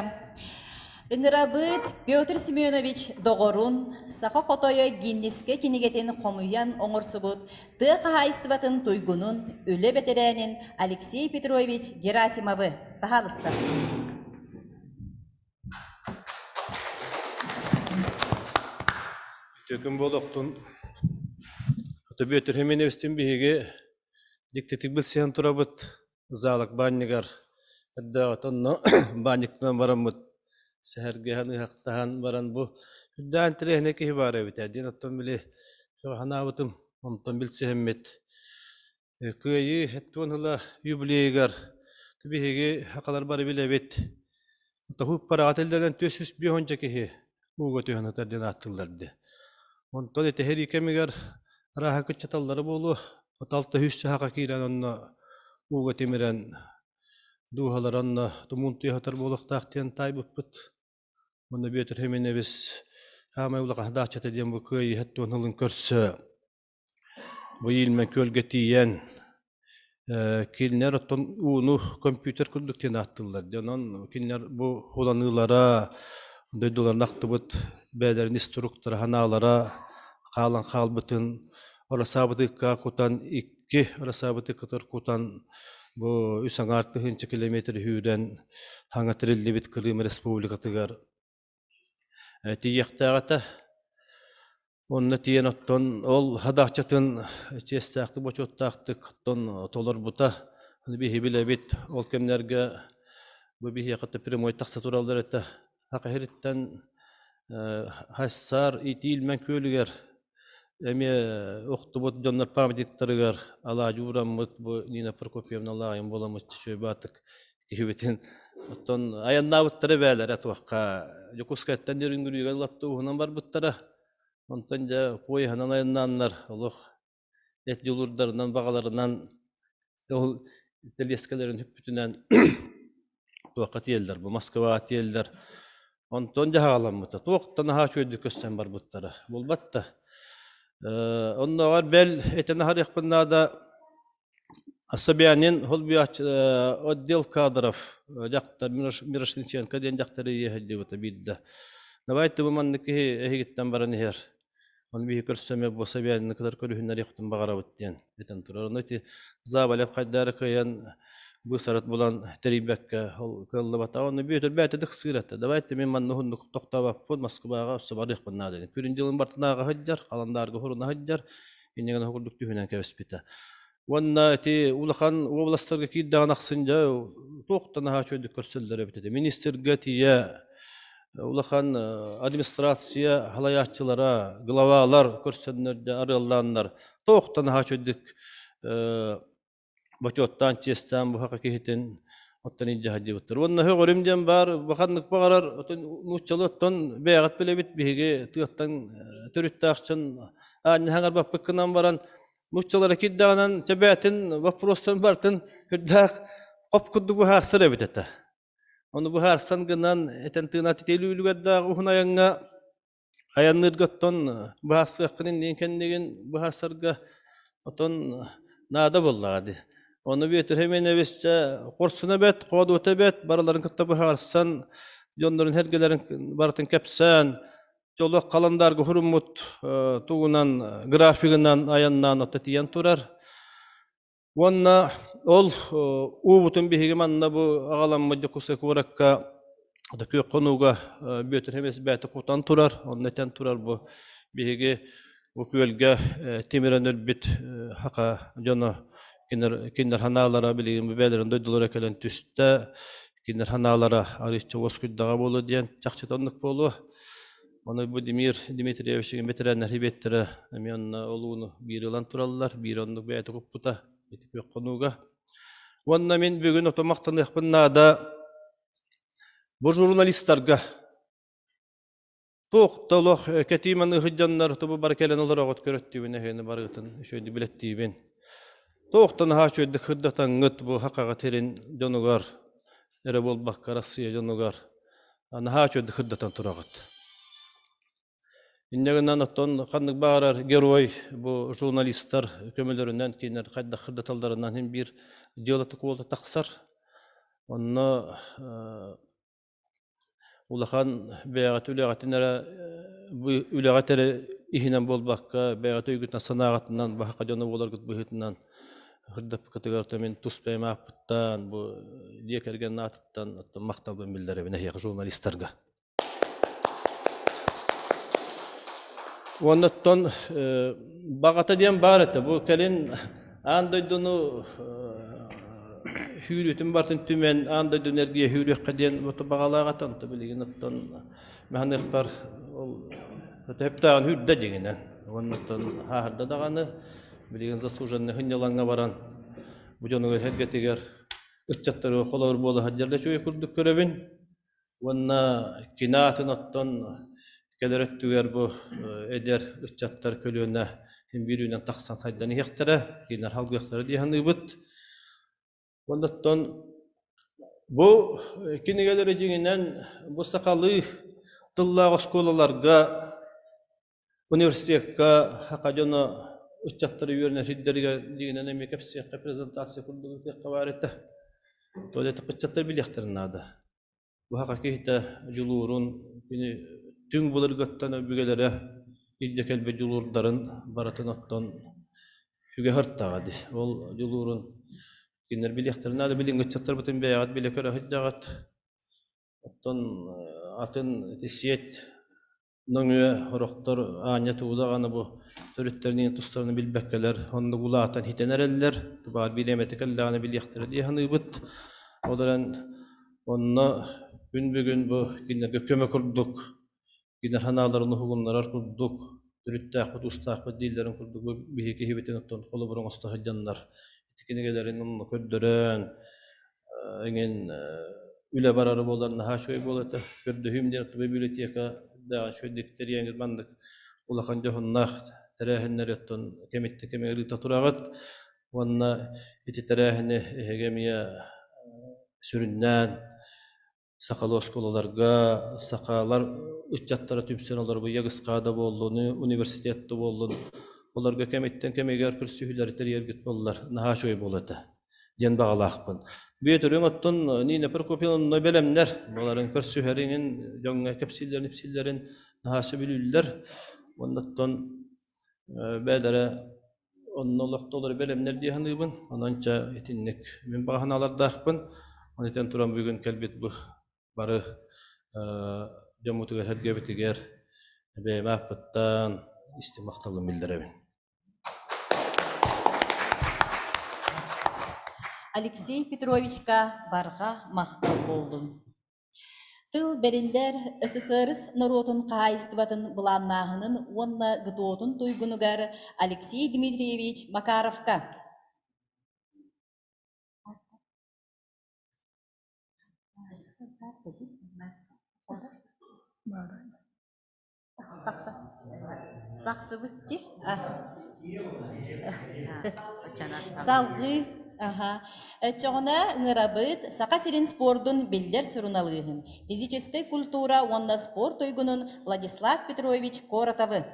S1: Ыҥырабыт Петр Семенович доҕорун, саха хотойо Гиннескэ кинигэтин хомуйан оҥорсубут тыа хаһаайыстыбатын туйгунун, үлэ бэтэрээнин Алексей Петрович Герасимовы таһаалыста.
S8: Үтүөкүн буолуохтун. Бүөтүр Хименевичтин биһиги диктитик билсиһэн турабыт Заалак баанньыгар эрдээҕитэ онно баанньыктанан бараммыт сэһэргэһэн ыһыахтаһан баран бу үрдээн интэриэһинэй киһи баар эбит ээ диэн оттон били санаабытым онтон билсиһэммит Кыайыы 70 ыла юбилейыгар биһиги сахалар бары билэбит тоһууп параҕа тиллэринэн 450 киһи ууга түһэн сытар диэн ааттыыллар дии. Онтон ити сэрии кэмигэр арааһа кыччаталлара буолуо. 6-3 саха киирэн онно ууга тимирэн дууһалара онно тумуун тыаһатар буолуохтаах диэн таайбыппыт. Уонна Бүөтүр Хименевич саамай улахан садааччата диэн бу кыайыы 70 сылын көрсө бу Иилмэн күөлгэ тиийэн кинилэр оттон ууну компьютер курдук диэн ааттыыллар дии. Онон кинилэр бу ууланыылара дойдуларын ахтыбыт бэйэлэрин ис туруктара, санаалара хаалан хаалбытын Оросаабытыкка кутан икки Оросаабытыкка кутан бу үс аҥаар тыһыынча километр сүүрэн хаҥа тэриллибит Крым Республикатыгар тиийиэхтээх этэ. Онно тиийэн оттон ол хадааччатын чиэстээхтик, бочуоттаахтык оттон толорбута. Биһи билэбит, ол кэмнэргэ бу биһиэхэ прямой тахса тураллар этэ. Саха сириттэн Хассаар итиилмэн күөлүгэр эмиэ охтубут дьоннор памятниктарыгар алаадьы уураммыт бу Нина Прокопьевна Лаайын буоламмыт чүчүөй баатык киһибитин оттон айаннаабыттара бээлэрэ туохха Дьокуускайтан Нерюнгрюга лапта уһунан барбыттара. Онтон дьэ поеһынан айаннааннар олох эт дьулуурдарынан баҕаларынан ол тэлиэскэлэрин хүппүтүнэн туохха тиэллэр бу Москваҕа тиэллэр. Онтон дьаһаҕаламмыта. Туохтан аһаа үчүгэйдик көстөн барбыттара. Булбат да. Оннооҕор бэл этэн аһарыахпын наада Собянин отдел кадров дьахтар Мирошниченко диэн дьахтары иэһэллибитэ биирдэ. Давайте бу маннык киһи эһигиттэн баран иһэр. Ону биһи көрсөмө бу Собянины кытары көрүһүннэриэхпитин баҕарабыт диэн этэн турар. Ону ити Заболев хайдары кыайан быысарат булан тэрийбэккэ ол кыаллыбата. Ону Бүөтүр бэйэтэ ыксыыр этэ. Давайте мин манна уһуннук тохтообоппун, Москваҕа өссө барыахпын наада диэн. Күрүн дьылын бартынааҕа сылдьар, халандаарга хуруна сылдьар. Иннигин курдук түһүнэн кэбиспитэ. Уонна ити улахан уобаластарга киирдэҕин ахсын дьэ туох да наһаа үчүгэйдик көрсөллөр эбит этэ. Министргэ тиийэ улахан администрация халайааччылара, главалар көрсөннөр дьэ арыаллааннар туох да наһаа үчүгэйдик бочуоттаан, чиэстээн бу киһитин оттон илдьэ сылдьыбыттар. Уонна сөҕөрүм диэн баар, ханнык баҕарар отон нууччалыы оттон бэйэҕит билэбит биһиги тыаттан төрүттээх дьон аанньаһаҥар баппыккынан баран нууччалара киирдэҕинэн төбөтүн боппуруостарын барытын үрдээх хоп курдук быһаарсар эбит этэ. Ону быһаарсан гынан этэн тыына титиэлүүлүгэрдээх уһун айаҥҥа айанныырга оттон быһаарсыаххын иннин кэннигин быһаарсарга отон наада буоллаҕа дии. Ону Бүөтүр Хименевич хорсуна бэт, хоодуота бэт, барыларын кытта быһаарсан, дьоннорун эргэлэрин барытын кэпсээн, Дьолох халандаарга хуруммут тугунан графигынан айаннаан отто тиийэн турар. Уонна ол уубутун биһиги манна бу аҕаламмыт Дьокуускай куоракка Күөх Хонууга Бүөтүр Хэмэс бэйэтэ кутан турар. Онно этэн турар бу биһиги бу күөлгэ тимирэн өлбүт хака дьоно кинилэр ханаалара билигин бу бэйэлэрин дойдулара кэлэн түстэ. Кинилэр санаалара арыычча уоскуйдаҕа буолуо диэн чахчыта оннук буолуо. Ону бу Демир Дмитриевич бэтэрээннэр хибиэттэрэ эмиэ онно олууну биир ылан тураллар, биир оннук бэйэтэ куппута ити күөх хонууга. Уонна мин бүгүн ото махтаныахпын наада бу журналистарга. Туох да олох кэтии маныыһыт дьоннор тубу бары кэлэн олороҕут көрөттүүбүн эһиэни барыгытын үчүгэйдик билэттиибин. Туох да наһаа үчүгэйдик сырдатаҥҥыт бу хахаҕа тирин дьонугар эрэ буолбакка Россия дьонугар наһаа үчүгэйдик сырдатан тураҕыт. Инньэ гынан оттон ханнык баҕарар герой бу журналистар көмөлөрүнэн кинилэр хайдах сырдаталларынан син биир дьыала куолута тахсар. Онно Улахан бэйэҕит үлэҕитин эрэ үлэҕит эрэ иһинэн буолбакка, бэйэҕит өйгүтүнэн санааҕытынан баһака дьоно буоларгыт быһыытынан сырдаппыккытыгар мин тус бэйэм ааппыттан, бу дьиэ кэргэн аатыттан махталбын биллэрэбин эһиэхэ журналистарга. Уоннаттан баҕата диэн баар этэ. Бу кэлин аан дойдуну хүүрүүтүн бартын түмэн аан дойдуну эргийэ хүүрүөххэ диэн баҕалаах этэ. Онто билигин оттон маһаныахпар ол өтөптөөҕүн хүүрдэ дьиҥинэн. Уоннаттан хааһырда даҕаны билигин заслуженный сынньалаҥҥа баран бу дьонугар сэргэтигэр ыччаттары холобур буола сылдьар да үчүгэй курдук көрөбүн. Уонна кини аатын оттон кэлэр өттүгэр бу эдэр ыччаттар көлүөнэ син биир үүнэн тахсан сайдан иһиэхтэрэ, кинилэр халгыахтара дии саныыбыт. Уонна оттон бу кинигэлэри дьиҥинэн бу сахалыы тыллаах оскуолаларга, университекка саха дьоно ыччаттары үөрэнэр сирдэригэр дьиҥинэн эмиэ кэпсиэххэ презентация курдук ыытыахха баар этэ. Туалет ыччаттар билиэхтэрин наада. Бу саха киһитэ дьулуурун кини түҥ былыргыттан өбүгэлэрэ илдьэ кэлбит дьулуурдарын барытын оттон үгэ сыртаҕа дии. Ол дьулуурун кинилэр билиэхтэрин наада. Билиҥҥи ыччаттарбытын бэйэҕит билэ көрө сылдьаҕыт. Оттон атын ити сиэт нөҥүө сорохтор аанньа тугу даҕаны бу төрүттэрин тустарынан билбэккэлэр оннук улаатан хитэн эрэллэр. Баар бириэмэтэ кэллэҕинэ билиэхтэрэ дии саныыбыт. Ол эрэн онно күн бүгүн бу кинилэргэ көмө курдук, кинилэр санааларын уһугуннарар курдук, төрүттээхпит, уустаахпыт дииллэрин курдук бу биһиги киһибитин оттон холобур оҥосто сылдьаннар ити кинигэлэрин онно көрдөрөн эҥин үлэ барара буолар наһаа үчүгэй буолар этэ. Көрдөһүүм диэн оттон библиотека даҕа үчүгэйдик тэрийэҥҥит маннык улахан дьоһуннаах тэрээһиннэри оттон кэмиттэн кэмигэр ыыта тураҕыт. Уонна ити тэрээһини эһиги эмиэ сүрүннээн сахалыы оскуолаларга сахалар ыччаттара түмсэн олорбут ягысха да буоллун, университет да буоллун, олорго кэмиттэн кэмигэр көрсүһүүлэри тэрийэргит буоллар наһаа үчүгэй буолуо этэ диэн баҕалаахпын. Бүөтүрүҥ оттон Нина Прокопьевна бэлэмнэр баларын көрсүһэриҥин дьоҥҥо кэпсииллэрин ипсииллэрин наһаа сөбүлүүллэр. Уонна оттон бэйэлэрэ Онно олохтолор бэлэмнэр дии саныыбын. Онон чэ итинник мин баҕа санаалардаахпын. Оны этэн туран бүгүн кэлбит бу бары дьоммутугар сэргэбитигэр бэйэм ааппыттан истиҥ махталым биллэрэбин.
S1: Алексей Петровичка барҕа махтал буоллун. Тыл бэриллэр СССР норуотун хаһаайыстыбатын былааннааһынын уонна ГТО-тун туйгунугар Алексей Дмитриевич Макаровка. Тахса. Тахсыбыт дии. Салгыы Оччоҕуна ыҥырабыт Саха сирин спордун биллэр суруналыыһын, физическэй культура уонна спорт туйгунун Владислав Петрович Коротовы.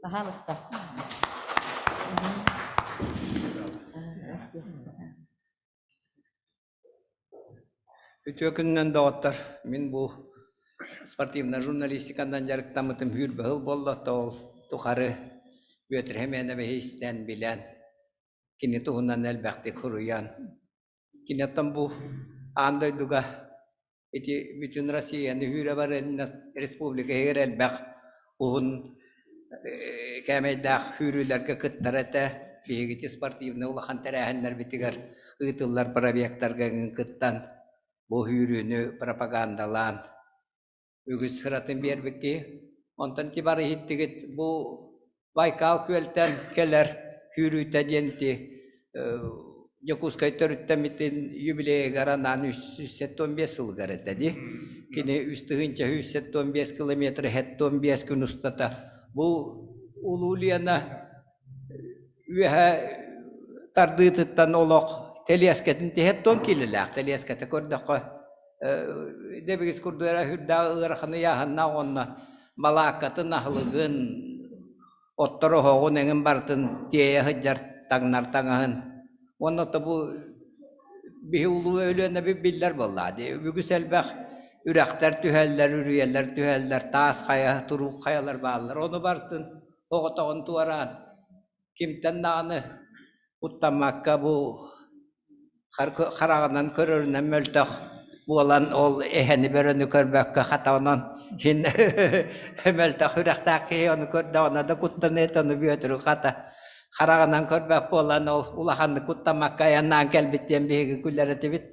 S1: Пожалуйста.
S9: Үтүө күнүнэн доҕоттор, мин бу спортивнай журналистиканан дьарыктаммытым сүүрбэ сыл буолла, ол тухары Бүөтүр Сэмэнэбиһи истэн, билэн, кини туһунан элбэхтик суруйан, киниттэн бу аан дойдуга ити бүтүн Россияны сүүрэ барыанна республика иһигэр элбэх уһун кээмэйдээх сүүрүүлэргэ кыттар этэ. Биһигити спортивнай улахан тэрээһиннэрбитигэр ыытыллар пробегтарга эҥин кыттан бу сүүрүүнү пропагандалаан үгүс сыратын биэрбит киһи. Онтон ити бары иһиттигит бу Байкал күөлтэн кэлэр сүүрүүтэ диэн ити Дьокуускай төрүттэммитин юбилейыгар анаан 375 сылыгар этэ дии. Кини 3375 километр 75 күн устата бу Улуу Лена үөһэ тардыытыттан олох тэлиэскэтин тиһэт туон киилэлээх тэлиэскэтэ көрдөххө дэбигис курдук эрэ сүрдээх ыарахан ыйааһыннаах уонна балааккатын аһылыгын оттор оһоҕун эҥин барытын тиэйэ сылдьар таҥнар таҥаһын уонна ото бу Биһи улуу Өлүөнэбит биллэр буоллаа дии. Үгүс элбэх үрэхтэр түһэллэр, үрүйэлэр түһэллэр, таас хайа, туруук хайалар бааллар. Ону барытын оҕотоҕун туораан, кимтэн даҕаны куттаммакка бу хараҕынан көрөрүнэн мөлтөх буолан ол эһэни бөрөнү көрбөккө хата онон син мөлтөх үрэхтээх киһи ону көрдөҕүнэ да куттаныа ону Бүөтүрү хата хараҕынан көрбөт буолан ол улаханнык куттаммакка айаннаан кэлбит диэн биһиги күлэр этибит.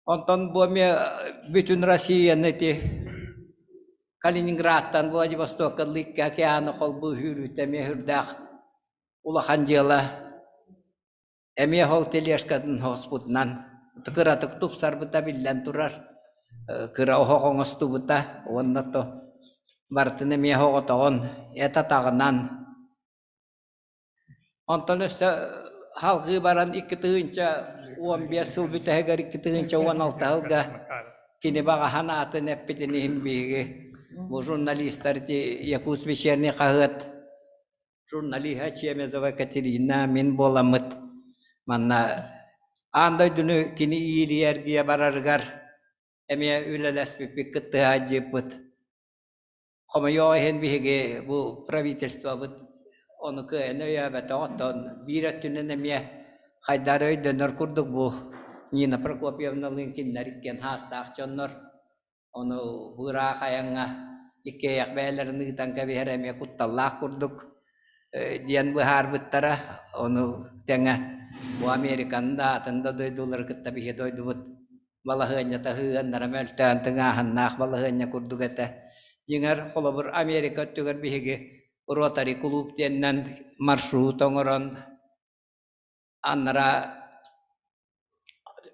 S9: Онтон бу эмиэ бүтүн Россияны ити Калининградтан Владивостокка Лыкка океаны холбуу сүүрүүтэ эмиэ сүрдээх улахан дьыала. Эмиэ ол тележкатын хоспутунан кыратык тупсарбыта биллэн турар, кыра оһох оҥостубута уонна то барытын эмиэ оҕотоҕун эт атаҕынан. Онтон өссө салҕыы баран 2015 сыл бүтэһигэр 2016 сылга кини баҕаһан аатын эппитин иһин биһиги бу журналистар ити Якутск вечерний хаһыат журналиһа Чемезова Катерина мин буоламмыт манна аан дойдуну кини иирийэ-эргийэ барарыгар эмиэ үлэлэспиппит кыттыһа сылдьыппыт. Хомойуох иһин биһиги бу правительствобыт ону кыайан өйөөбөтөх, оттон биир өттүнэн эмиэ хайдары өйдөнөр курдук бу Нина Прокопьевналыын кинилэр иккиэн хаастаах дьоннор. Ону быраах айаҥҥа иккиэйэх бэйэлэрин ыытан кэбиһэр эмиэ кутталлаах курдук диэн быһаарбыттара. Ону тэҥэ бу Американы да атын да дойдулары кытта биһи дойдубут балаһыанньата ыһыаннара мөлтөөн тыҥааһыннаах балаһыанньа курдук этэ. Дьиҥэр, холобур, Америка өттүгэр биһиги Ротари кулууп диэнинэн маршрут оҥорон анараа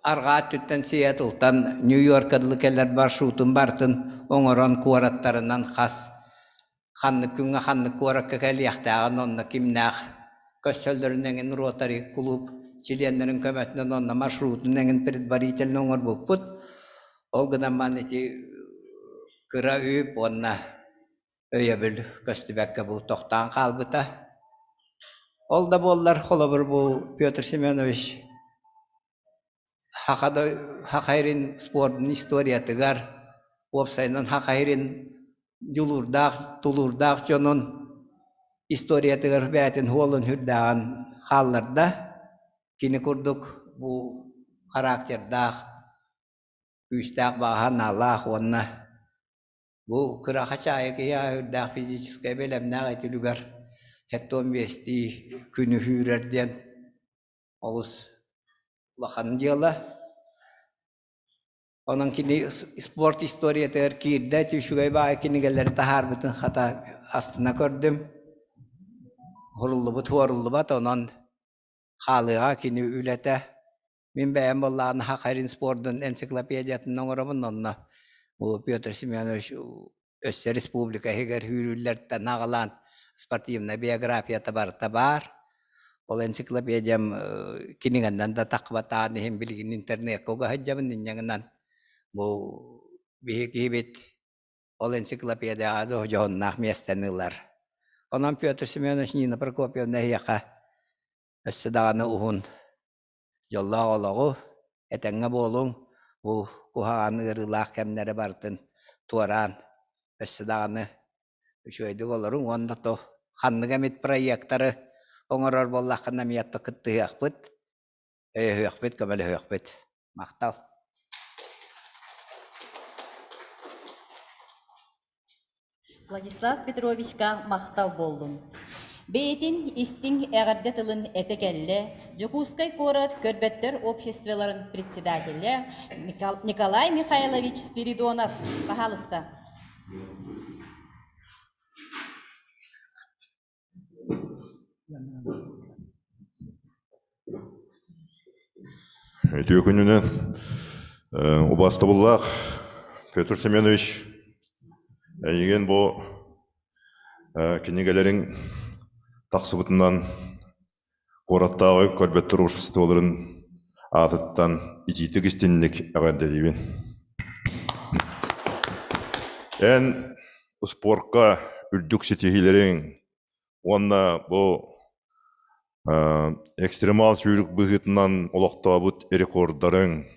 S9: арҕаа өттүттэн Сиэтлтан Нью-Йорка дылы кэлэр маршрутун барытын оҥорон куораттарынан хас ханнык күҥҥэ ханнык куоракка кэлиэхтээҕин онно кимнээх көрсөллөрүн эҥин Ротари кулууп чилиэннэрин көмөтүнэн онно маршрутун эҥин предварительно оҥорбуппут. Ол гынан баран ити кыра үп уонна өйөбүл көстүбэккэ бу тохтоон хаалбыта. Ол да буоллар, холобур, бу Петр Семенович Хахайрин спордун историятыгар, уопсайынан Хахайрин дьулуурдаах, тулуурдаах дьонун историятыгар бэйэтин уолун үрдээҕин хаалларда. Кини курдук бу характердаах, күүстээх бааһа наалаах уонна бу кыра хачаайы киһи үрдээх физическэй бэлэмнээх этилүгэр хеттон биэстии күнү үүрэр диэн олус улахан дьыала. Онон кини спорт историятыгар киирдэ, үчүгэй баҕайы кинигэлэри таһаарбытын хата астына көрдүм. Уһуруллубут уоруллубат, онон хаалыаҕа кини үлэтэ. Мин бэйэм буоллаҕына Хахарин спордун энциклопедиятын оҥоробун, онно бу Петр Семенович өссө республика иһигэр үүрүллэртэн аҕалаан спортивнай биографията барыта баар. Ол энциклопедиям кинигэннэн да таххыбатаан иһин билигин интернекка уга сылдьабын инньэ гынан бу биһи киһибит ол энциклопедияҕа дьоһуннаах миэстэни ылар. Онон Петр Семенович Нина Прокопьевна эһиэхэ өссө даҕаны уһун дьоллоох олоҕу, этэҥҥэ буолуҥ, бу куһаҕан ыарыылаах кэмнэри барытын туораан, өссө даҕаны үчүгэйдик олоруҥ уонна то ханнык эмит проектары оҥорор буоллаххына эмиэ кыттыһыахпыт, өйөһүөхпүт, көмөлөһүөхпүт. Махтал.
S1: Владислав Петровичка махтал буоллун. Бэйэтин истиҥ эҕэрдэ тылын этэ кэллэ Дьокуускай куорат көрбөттөр обществоларын председателэ Николай Михайлович Спиридонов. Пожалуйста.
S10: Үтүө күнүнэн убаастабыллаах Петр Семенович, эйигин бу кинигэлэриҥ тахсыбытынан куораттааҕы көрбөттөр обществоларын аатыттан итиитик истинник эҕэрдэлиибин. Эн спорка үрдүк ситиһиилэриҥ уонна бу Экстремал сүүрүк быһыытынан олохтообут рекордарыҥ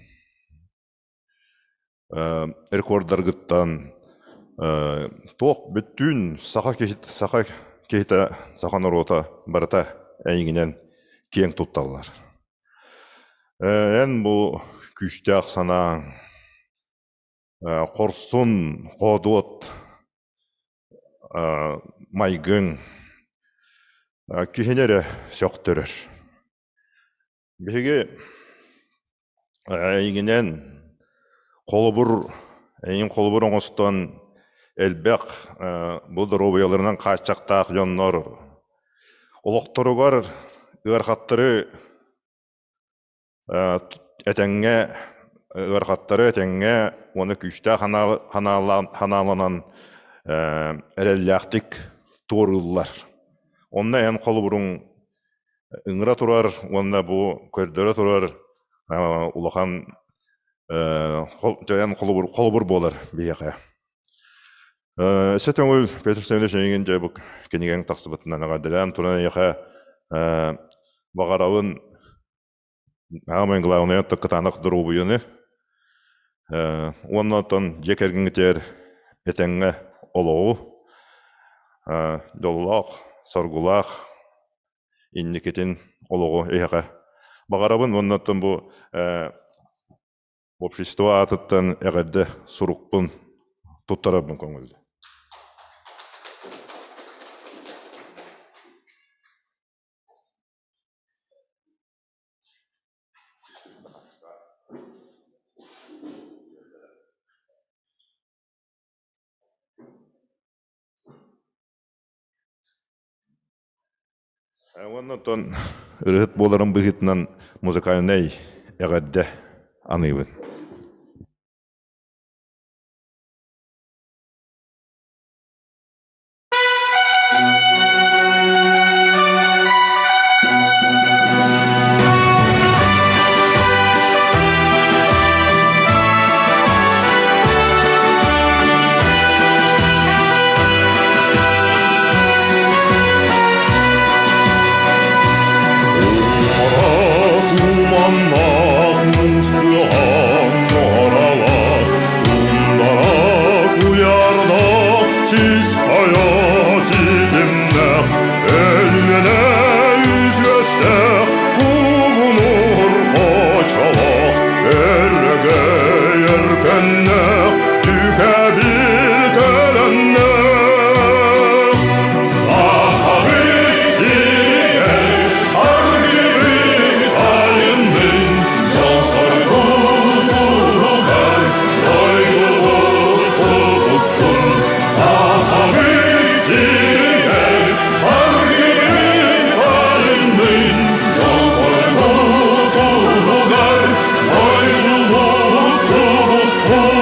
S10: рекордаргыттан туох бүттүүн саха киһитэ, саха киһитэ, саха норуота барыта эйигинэн киэҥ тутталлар. Эн бу күүстээх санааҥ, хорсун, хоодуот майгыҥ киһини эрэ сөхтөрөр. Биһиги эйигинэн холобур, эйигин холобур оҥостон элбэх бу доруобуйаларынан хааччахтаах дьоннор олохторугар ыарахаттары этэҥҥэ ыарахаттары этэҥҥэ уонна күүстээх санааланан эрэллээхтик туорууллар. Онно эн холобуруҥ ыҥыра турар уонна бу көрдөрө турар улахан дьайан холобур, холобур буолар биһиэхэ. Өссө көҥүл Петр Семенович эйигин дьэ бу кинигэҥ тахсыбытынан эҕэрдэлээн туран эйиэхэ баҕарабын Аамай главное кытаанах доруобуйаны уонна оттон дьиэ кэргэҥҥитигэр этэҥҥэ олоҕу, дьоллоох, соргулаах инникитин олоҕу эһиэхэ баҕарабын уонна оттон бу общество аатыттан эҕэрдэ сурукпун туттарарбын көҥүллүү. Уонна оттон ырыһыт буоларым быһыытынан музыкальнай эҕэрдэ аныыбын.
S11: Туманнаах муус муоралар, тундара куйардаах чистай ситимнээх, Өлүөнэ үсүөстээх куугунуур хочолоох, Өрөгөй өркөннөөх түкэбил төлөннөөх. Сахабыт сиригэр саргыбыт сайыннын, дьол-соргу туһугар дойдубут тутустун. Сахабыт сиригэр саргыбыт сайыннын, дьол-соргу туһугар дойдубут тутустун.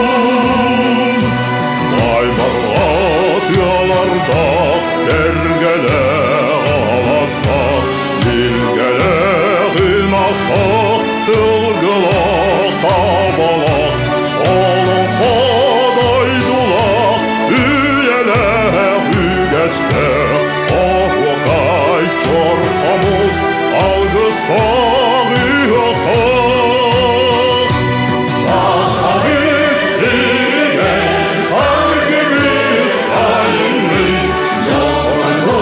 S11: Аймалаах тыалардаах, кэргэлээх аластаах, билгэлээх ынахтаах, сылгылаах табалаах, олоҥхо дойдулаах, үйэлээх үгэстээх, оһуокай чор хомус алгыстаах ыһыахтаах. Сахабыт сиригэр саргыбыт сайыннын, дьол-соргу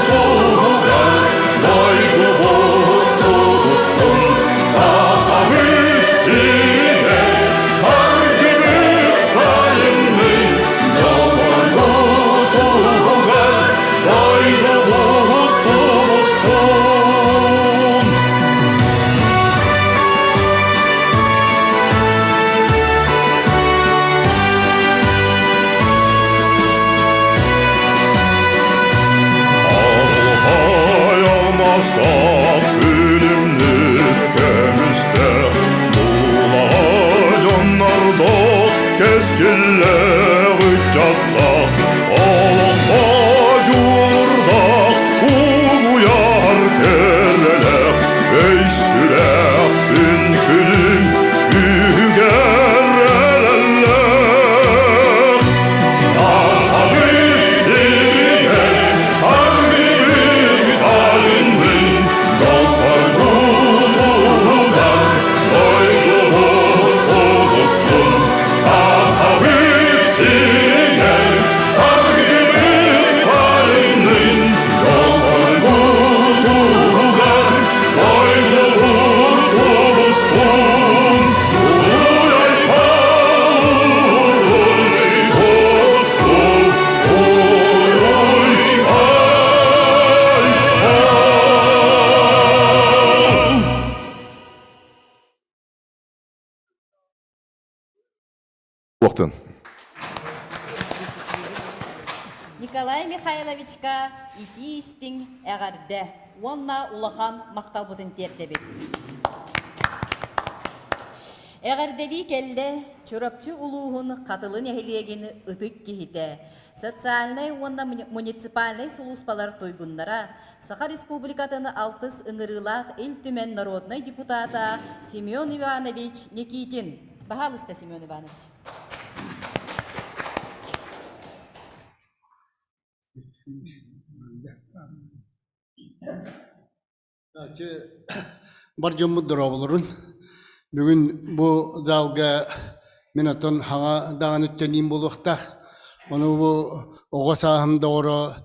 S11: туһугар дойдубут тутустун. Сахабыт сиригэр саргыбыт сайыннын, дьол-соргу туһугар дойдубут тутустун. Алхай алмастаах күлүмнүк көмүстээх, дуулаҕа дьоннордоох кэскиллээх ыччаттаах, олоххо дьулурдаах угуйар кэрэлээх, өй сүрэх күн күлүм күүһүгэр эрэллээх. Сахабыт сиригэр саргыбыт сайыннын,
S10: Буолуохтун.
S1: Николай Михайловичка итии истиҥ эҕэрдэ уонна улахан махталбытын тиэрдэбит. Эҕэрдэлии кэллэ Чурапчы улууһун Хатылы нэһилиэгин ытык киһитэ, социальнай уонна муниципальнай сулууспалар туйгуннара, Саха Республикатын алтыс ыҥырыылаах Ил Түмэн народнай депутата Семен Иванович Никитин. Баһаалыста, Семен Иванович.
S12: Бар дьоммут дорооболорун. Бүгүн бу залга мин оттон хаҥа даҕаны үттэниим буолуохтаах. Ону бу оҕо сааһым доҕоро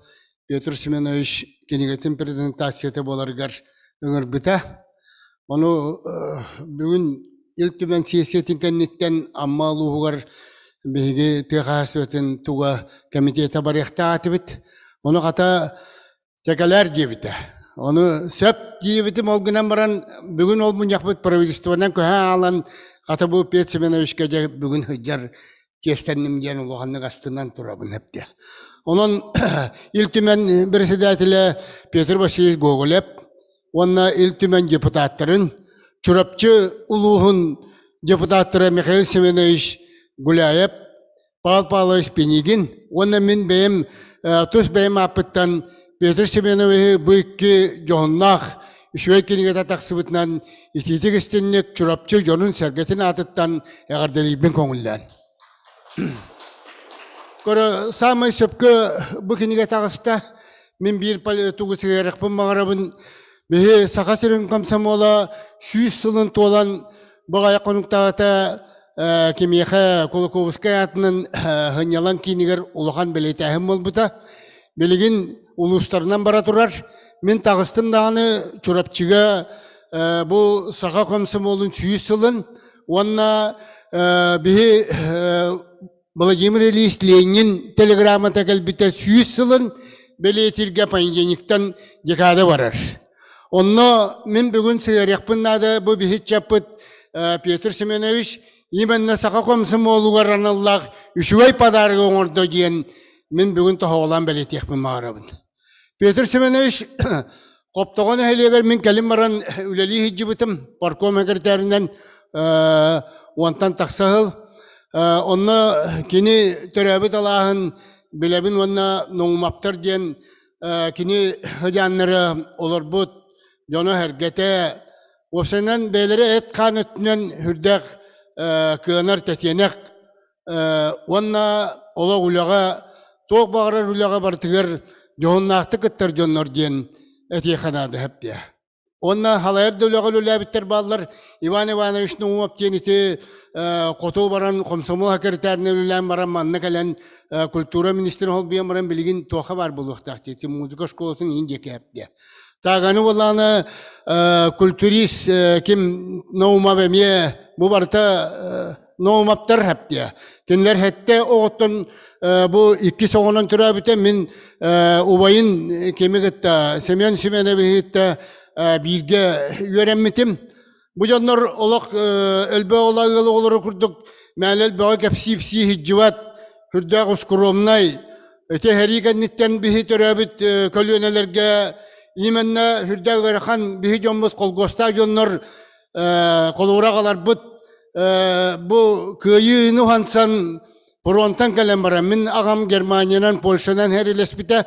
S12: Петр Семенович кинигэтин презентацията буоларыгар ыҥырбыта. Ону бүгүн Ил Түмэн сессиятын кэнниттэн Амма улууһугар биһиги тыа хаһаайыстыбатын туга комитета барыахтаах этибит. Ону хата чэкэлээр диэбитэ. Ону сөп диэбитим, ол гынан баран бүгүн ол мунньахпыт правительствонан көһө аалан хата бу Петр Семеновичка дьэ бүгүн сылдьар чиэстэнним диэн улаханнык астынан турабын эптэ. Онон Ил Түмэн председателэ Петр Васильевич Гоголев уонна Ил Түмэн депутаттарын Чурапчы улууһун депутаттара Михаил Семенович Гуляев, Павел Павлович Пинигин уонна мин бэйэм тус бэйэм ааппыттан Петр Семеновиһы бу икки дьоһуннаах үчүгэй кинигэтэ тахсыбытынан итиитик истинник Чурапчы дьонун-сэргэтин аатыттан эҕэрдэлиирбин көҥүллээн. Көрө, саамай сөпкө бу кинигэ таҕыста. Мин биир тугу сыһыарыахпын баҕарабын. Биһи Саха сирин комсомола 100 сылын туолан баҕайы хонуктаата кимиэхэ Кулаковскай аатынан сынньалаҥ киинигэр улахан бэлиэтээһин буолбута. Билигин улуустарынан бара турар. Мин таҕыстым даҕаны Чурапчыга бу саха комсомолун 100 сылын уонна биһи Владимир Ильич Ленин телеграммата кэлбитэ 100 сылын бэлиэтииргэ понедельниктан декада барар. Онно мин бүгүн сыһыарыахпын наада бу биһиччаппыт Петр Семенович именно саха комсомолугар аналлаах үчүгэй подарок оҥордо диэн мин бүгүн тоһоҕолоон бэлиэтиэхпин баҕарабын. Петр Семенович Хоптоҕо нэһилиэгэр мин кэлин баран үлэлии сылдьыбытым. Парком секретарынан уонтан тахса сыл. Онно кини төрөөбүт алааһын билэбин уонна Ноумаптар диэн кини сыдьааннара олорбут дьоно-сэргэтэ уопсайынан бэйэлэрэ эт-хаан өттүнэн сүрдээх кыанар тэтиэнэх уонна олох үлэҕэ туох баҕарар үлэҕэ барытыгар дьоһуннаахтык кыттар дьоннор диэн этиэхэ наада хэптиэ. Уонна халайар да үлэҕэ үлэлээбиттэр бааллар. Иван Иванович Наумов диэн ити хоту баран комсомол секретарынан үлэлээн баран манна кэлэн культура министрин холбуйан баран билигин туохха баар буолуохтаах дии музыка школатын иин диэки эптиэ. Тааганы буоллаҕына культурист ким Наумов эмиэ бу барыта Наумовтар хэптиэ. Кинилэр хэттэ оҕоттон бу иккис оҕонон төрөөбүтэ мин убайын кими кытта Семен Семеновиһы кытта бииргэ үөрэммитим. Бу дьоннор олох өлбө оҕоло ыал оҕолоро курдук мээнэ өлбөҕө кэпсиипсии сылдьыбат, сүрдээх ускуруомнай. Ити сэрии кэнниттэн биһи төрөөбүт көлүөнэлэргэ именно сүрдээх ыарахан биһи дьоммут холкуостаах дьоннор холуура аҕаларбыт бу кыайыыны уһансан фронтан кэлэн баран мин аҕам Германиянан Польшанан хэрилэспитэ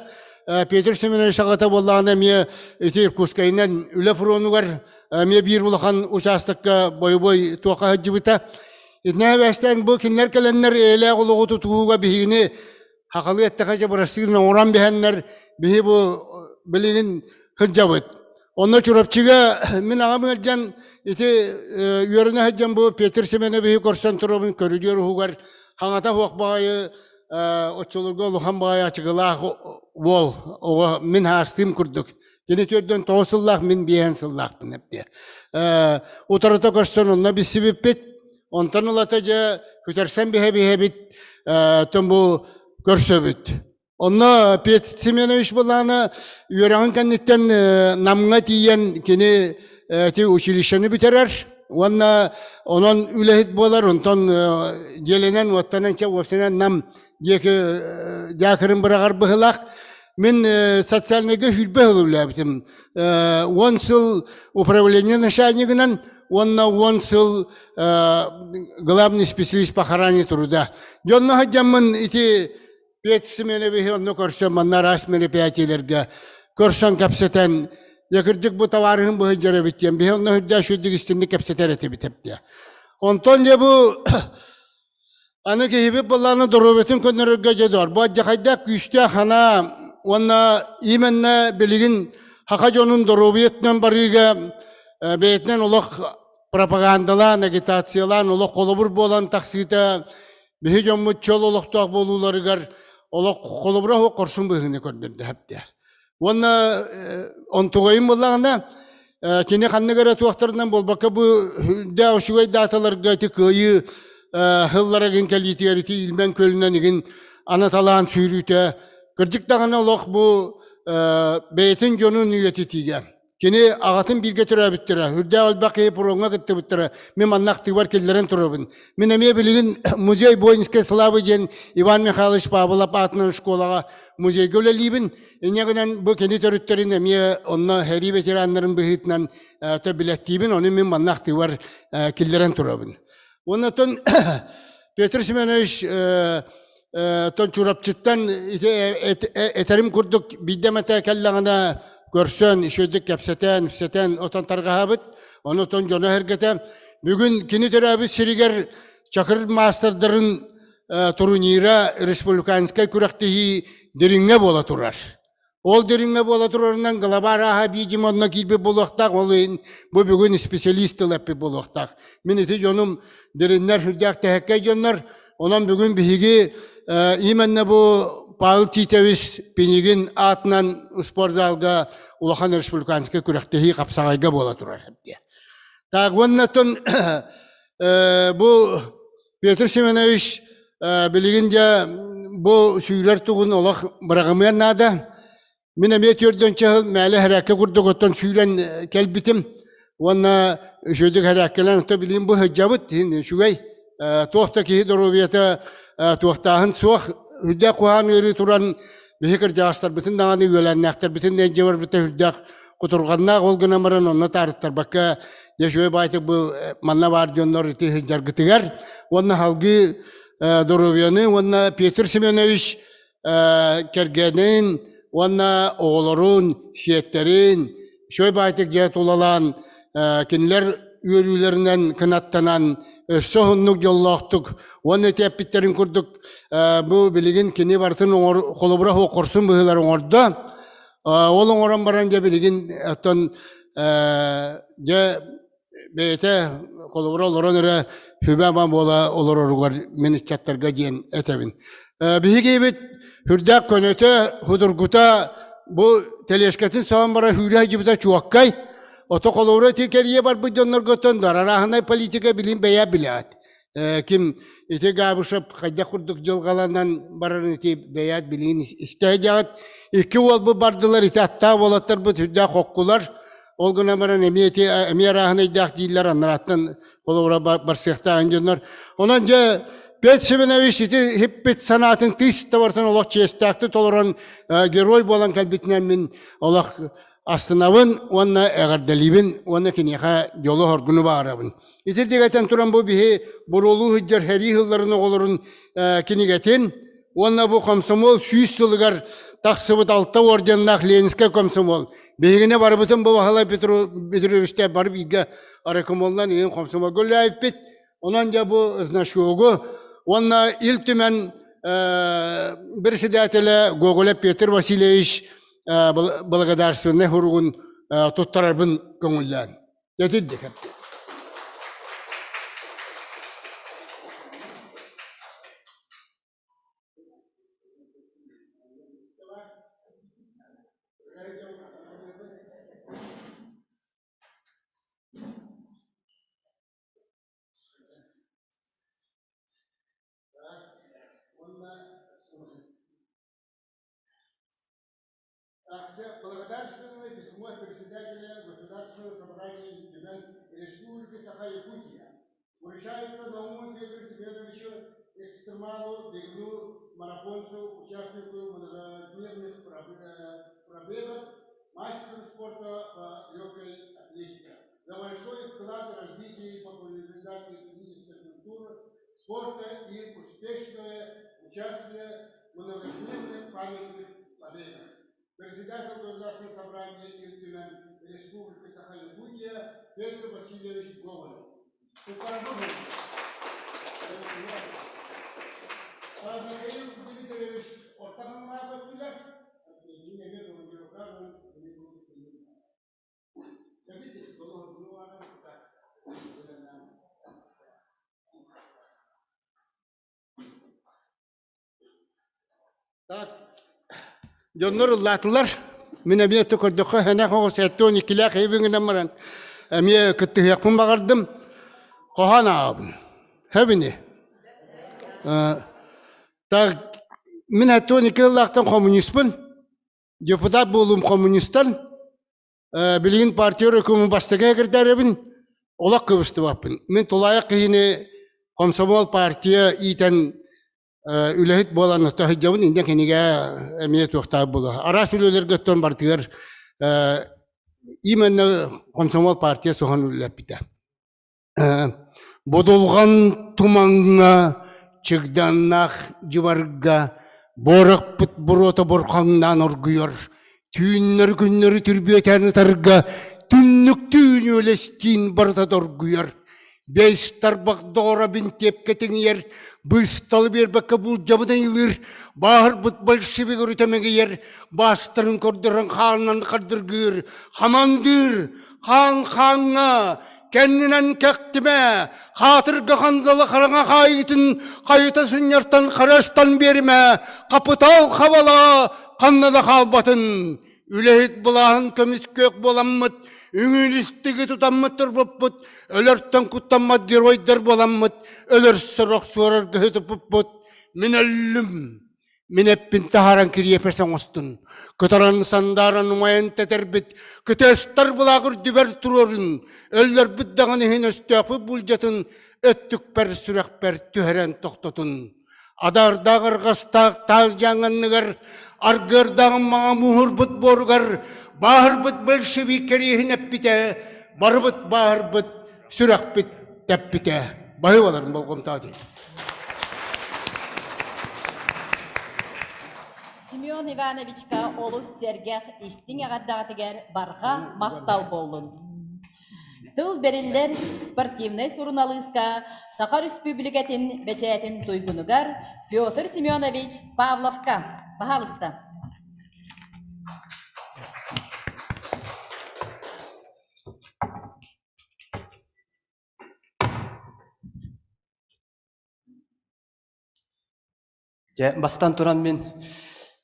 S12: Петр Семенович аҕата буоллаҕына эмиэ ити Иркутскайынан үлэ фронугар эмиэ биир улахан учаастакка бойобуой туохха сылдьыбыта. Итинэ эбээстээн бу кинилэр кэлэннэр эйэлээх олоҕу тутуһууга биһигини хахалыы эттэхэ дьэ бырастыырын оҥорон биһэннэр биһи бу билигин сылдьабыт. Онно Чурапчыга мин аҕам ыалдьан ити үөрэнэ сылдьан бу Петр Семеновиһы көрсөн турабын көрүдүөр уһугар хаҥата суох баҕайы оччолорго улахан баҕайы ачыгылаах уол оҕо мин хаастыым курдук. Кини 49 сыллаах, мин 5 сыллаахпын эптиэ. Утарыта көрсөн онно билсибиппит. Онтон ылата дьэ күтэрсэн биһэ-биһэбит тон бу көрсөбүт. Онно Петр Семенович былаана үөрэҕин кэнниттэн Намҥа тиийэн кини ити училищены бүтэрэр. Уонна онон үлэһит буолар, онтон дьиэлэнэн, уоттанан, чэ, уопсайынан Нам диэки дьаакырын быраҕар быһылаах. Мин социальнайга сүүрбэ сыл үлэлээбитим. 10 сыл управление начальнигынан уонна 10 сыл главный специалист по охране труда. Дьонно сылдьаммын ити Петр Семеновиһы онно көрсөн манна араас мероприятиелэргэ көрсөн кэпсэтэн дьэ кырдьык бу табаарыһым быһыйдьар эбит диэн биһи онно үрдээх үчүгдүк истинник кэпсэтэр этибит эбит. Онтон дьэ бу аны киһибит былааны доруобуйатын көннөрөргө дьэ дор. Бу адьахайдаах күүстээх санаа уонна именно билигин хаха дьонун доруобуйатынан барыыга бэйэтинэн олох пропагандалаан, агитациялаан, олох холобур буолан тахсыыта биһи дьоммут чөл олохтоох буолууларыгар олох холобура суох хорсун быһыыны көрдөрдө хэптэ. Уонна онтугайым буоллаҕына кини ханнык эрэ туохтарынан буолбакка бу үрдээх үчүгэй дааталарга ити кыайыы сыллара игин кэлиитигэр ити Илмэн көлүнэн игин анаталаан сүүрүүтэ кырдьык даҕаны олох бу бэйэтин дьонун үйэтитиигэ Кини аҕатын бииргэ төрөөбүттэрэ, үрдээх элбэх киһи пуроҥҥа кыттыбыттара. Мин манна актыыбар киллэрэн турабын. Мин эмиэ билигин музей воинской славы диэн Иван Михайлович Павлов аатынан школаҕа музейга үлэлиибин. Инньэ гынан бу кини төрүттэрин эмиэ онно сэрии ветераннарын быһыытынан билэттиибин. Ону мин манна актыыбар киллэрэн турабын. Уонна оттон Петр Семенович тон Чурапчыттан этэрим курдук биирдэ эмэтэ кэллэҕинэ көрсөн, үчүгэйдик кэпсэтэн, ипсэтэн отон тарҕаһабыт. Ону отон дьоно эһэргэтэ. Бүгүн кини төрөөбүт сиригэр Чакыр маастардарын турнира республиканскай күрэхтэһии Дириҥҥэ буола турар. Ол дириҥҥэ буола турарынан глава арааһа видимо онно киирбит буолуохтаах, ол иһин бу бүгүн специалист тыл эппит буолуохтаах. Мин ити дьонум дириннэр сүрдээх тэһэккэй дьоннор, онон бүгүн биһиги именно бу Павел Титович Пинигин аатынан спортзалга улахан республиканскай күрэхтэһии хапсаҕайга буола турар. Так, уонна бу Петр Семенович билигин дьэ бу сүүрэр тугун олох быраҕымыан наада. Мин эмиэ түөрдөнчө сыл мээлэ хэрээккэ курдук оттон сүүрэн кэлбитим. Уонна үчүгэйдик хэрээккэлэн оттон билигин бу сылдьабыт үчүгэй. Туох да киһи доруобуйата туохтааһын суох. Үрдээх куһаҕан ыарыы туран биһи кырдьаҕастарбытын даҕаны үөлээннээхтэрбитин да илдьэ барбыта үрдээх кутурҕаннаах ол гынан баран онно таарыттарбакка дьэ үчүгэй баайтык бу манна баар дьоннор ити сылдьаргытыгар уонна салгыы доруобуйаны уонна Петр Семенович кэргэнин уонна оҕолорун сиэттэрин үчүгэй баайтык дьэ тулалаан кинилэр үөрүүлэринэн кынаттанан өссө уһуннук дьоллоохтук уонна ити эппиттэрин курдук бу билигин кини барытын холобура хорсун быһыылары оҥордо. Ол оҥорон баран дьэ билигин оттон дьэ бэйэтэ холобура олорон эрэ сүбэ-ама буола олороругар мин ыччаттарга диэн этэбин. Биһиги үрдээх көнөтө, судургута бу тележкатын соһон бара сүүрэ сылдьыбыта чуоккай. Ото холобура ити кэрийэ барбыт дьоннорготтон дарарааһынай политика билин бэйэ билээт. Ким ити Габышев хайдах курдук дьылҕаланан барарын ити бэйээт билигин истэ дьаҕыт. Икки уолбут бардылар, ити аттаах уолаттарбыт үрдээх хоккулар. Ол гынан баран эмиэ ити эмиэ арааһынайдаах дииллэр аннарааттан холобура барсыахтаах дьоннор. Онон дьэ Петр Семенович ити хиппит санаатын тыыс табартан олох чиэстээхтик толорон герой буолан кэлбитинэн мин олох астынабын уонна эҕэрдэлиибин уонна киниэхэ дьолу-соргуну баҕарабын. Ити дигэтэн туран бу биһи буруолуу сылдьар сэрии сылларын оҕолорун кинигэтин уонна бу комсомол 100 сылыгар тахсыбыт алта орденнаах Ленинскэй комсомол биһигини барыбытын бу Баһылай Петровичтаах бары бииргэ райкомолунан иһин комсомолга үлэлээбиппит. Онон дьэ бу значогу уонна Ил Түмэн председателэ Гоголев Петр Васильевич благодарственнай суругун туттарарбын көҥүллээн. Этирдик. Благодарственное письмо председателя Государственного собрания Ил Түмэн. Республики Саха-Якутия. Вручается Науму Федору Семеновичу экстремалу, бегуну, марафонцу, участнику многодневных пробегов, мастеру спорта по легкой атлетике. За большой вклад в развитие и популяризацию физической культуры, спорта и успешное участие в многодневных памятных побегах. Председатель Государственного собрания Ил Түмэн Республики Саха-Якутия Петр Васильевич Гоголев. Михаил Дмитриевич ортаҕын өттүлэр. Так, дьоннор ыллаатылар. Мин эмиэ көрдөххө хэнэх оҕус эттуон иккилээх эйбиҥинэн баран эмиэ кыттыһыахпын баҕардым. Хоһоон ааҕабын. Хэбини. Так, мин эттуон икки ыллаахтан коммуниспын. Депутат буолуум коммунистан. Билигин партия өрөкүмүн бастакы секретарыбын, олох кыбыстыбаппын. Мин тулаайах киһини комсомол партия иитэн үлэһит буолан сылдьабын, инньэ кинигэ эмиэ туохтаах буолуо. Араас үлэлэргэ оттон барытыгар именно комсомол партия соһон үлэлэппитэ. Будулҕан тумаҥҥа, чыгданнаах дьыбарга буорахпыт буруота бурхаҥнаан оргуйар, түүннэри-күннэри түрбүөтээн ытарга түннүктүүн үөлэстиин барыта доргуйар. Бэс тарбах доҕоро бинтиэпкэ тиҥийэр, быысталы биэрбэккэ буулдьабын ыйылыыр, бааһырбыт большевик өрүтэ мэгийэр, баастарын көрдөрөн хаанынан хардыргыыр, хамандыыр, хаан хааҥҥа, Кэннинэн кэхтимэ, хаатырга хандалы хараҥа хаайыытын хайыта сынньартан харастан биэримэ, хапытаал хабала ханна да хаалбатын. Үлэһит былааһын көмүскүөх буоламмыт, үҥүүлүстүгү тутаммыт турбуппут, өлөртөн куттаммат геройдар буоламмыт, өлөрсөр охсуорарга туппуппут. Мин өллүм, Мин эппин таһааран кириэпэс оҥостун, кытаран сандааран умайан тэтэрбит, кытыастар былаах үрдүбэр туруорун, өллөрбүт даҕаны иһин өстөөхпүт булдьатын өттүкпэр сүрэхпэр түһэрэн тохтотун. Адаардаах арҕастаах таас дьааҥ анныгар, аргыардааҕым маҥа мууһурбут буоругар, бааһырбыт большевик кэриэһин эппитэ, барыбыт бааһырбыт, сүрэхпит тэппитэ. Баһыыбаларын болҕомтоҕо дии.
S1: Семен Ивановичка олус сэргэх истиҥ эҕэрдэҕитигэр барҕа махтал буоллун. Тыл бэриллэр спортивнай суруналыыска Саха Өрөспүүбүлүкэтин бэчээтин туйгунугар Петр Семенович Павловка. Пожалуйста.
S13: Дьэ, бастатан туран мин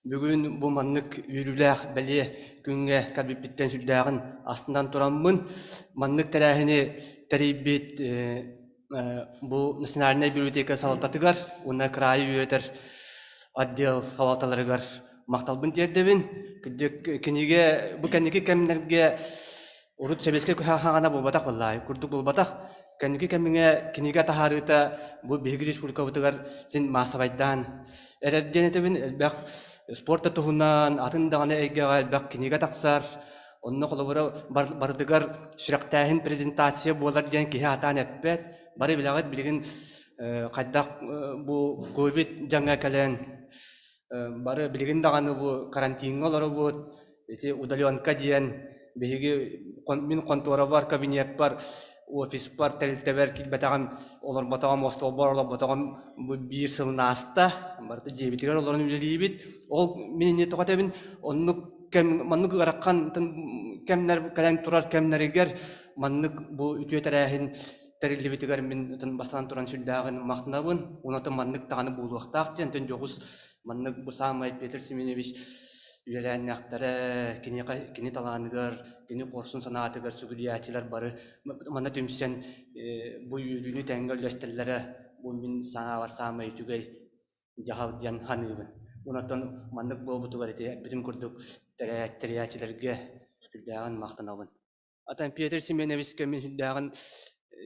S13: бүгүн бу маннык үөрүүлээх бэлиэ күҥҥэ кэлбиппиттэн сүрдээҕин астынан тураммын, маннык тэрээһини тэрийбит бу Национальнай библиотека салалтатыгар уонна кыраайы үөрэтэр отдел салалталарыгар махталбын тиэрдэбин. Кырдьык, кинигэ бу кэнники кэмнэргэ урут сэбиэскэй хаҕана буолбатах буоллаай, курдук буолбатах. Кэнники кэмҥэ кинигэ таһаарыыта бу биһиги республикабытыгар син маассабайдаан эрэр диэн этэбин. Элбэх спорт да туһунан, атын даҕаны эйгэҕэ элбэх кинигэ тахсар. Онно холобура барытыгар сүрэхтээһин презентация буолар диэн киһи аатаан эппэт. Бары билэҕит билигин хайдах бу ковид дьаҥа кэлэн бары билигин даҕаны бу карантиҥҥа олоробут. Ити удаленка диэн биһиги мин хонтуорабар, кабинеппар, офиспар, тэрилтэбэр киирбэтэҕим, олорботоҕум, остуолбар олорботоҕум бу биир сылын ааста. Барыта дьиэбитигэр олорон үлэлиибит. Ол мин инни тоҕо этэбин, оннук кэм маннык ыарахан кэмнэр кэлэн турар кэмнэригэр маннык бу үтүө тэрээһин тэриллибитигэр мин бастаан туран сүрдээҕин махтанабын. Уонна маннык даҕаны буолуохтаах диэн дьоҕус маннык бу саамай Петр Семенович үөлээннээхтэрэ киниэхэ кини талааныгар, кини хорсун санаатыгар сүгүрүйээччилэр бары манна түмсэн бу үөрүүнү тэҥҥэ үллэстэллэрэ бу мин санаабар саамай үчүгэй дьаһал диэн саныыбын. Онтон маннык буолбутугар ити эппитим курдук тэрийээччилэргэ сүрдээҕин махтанабын. Атан Петр Семеновичка мин сүрдээҕин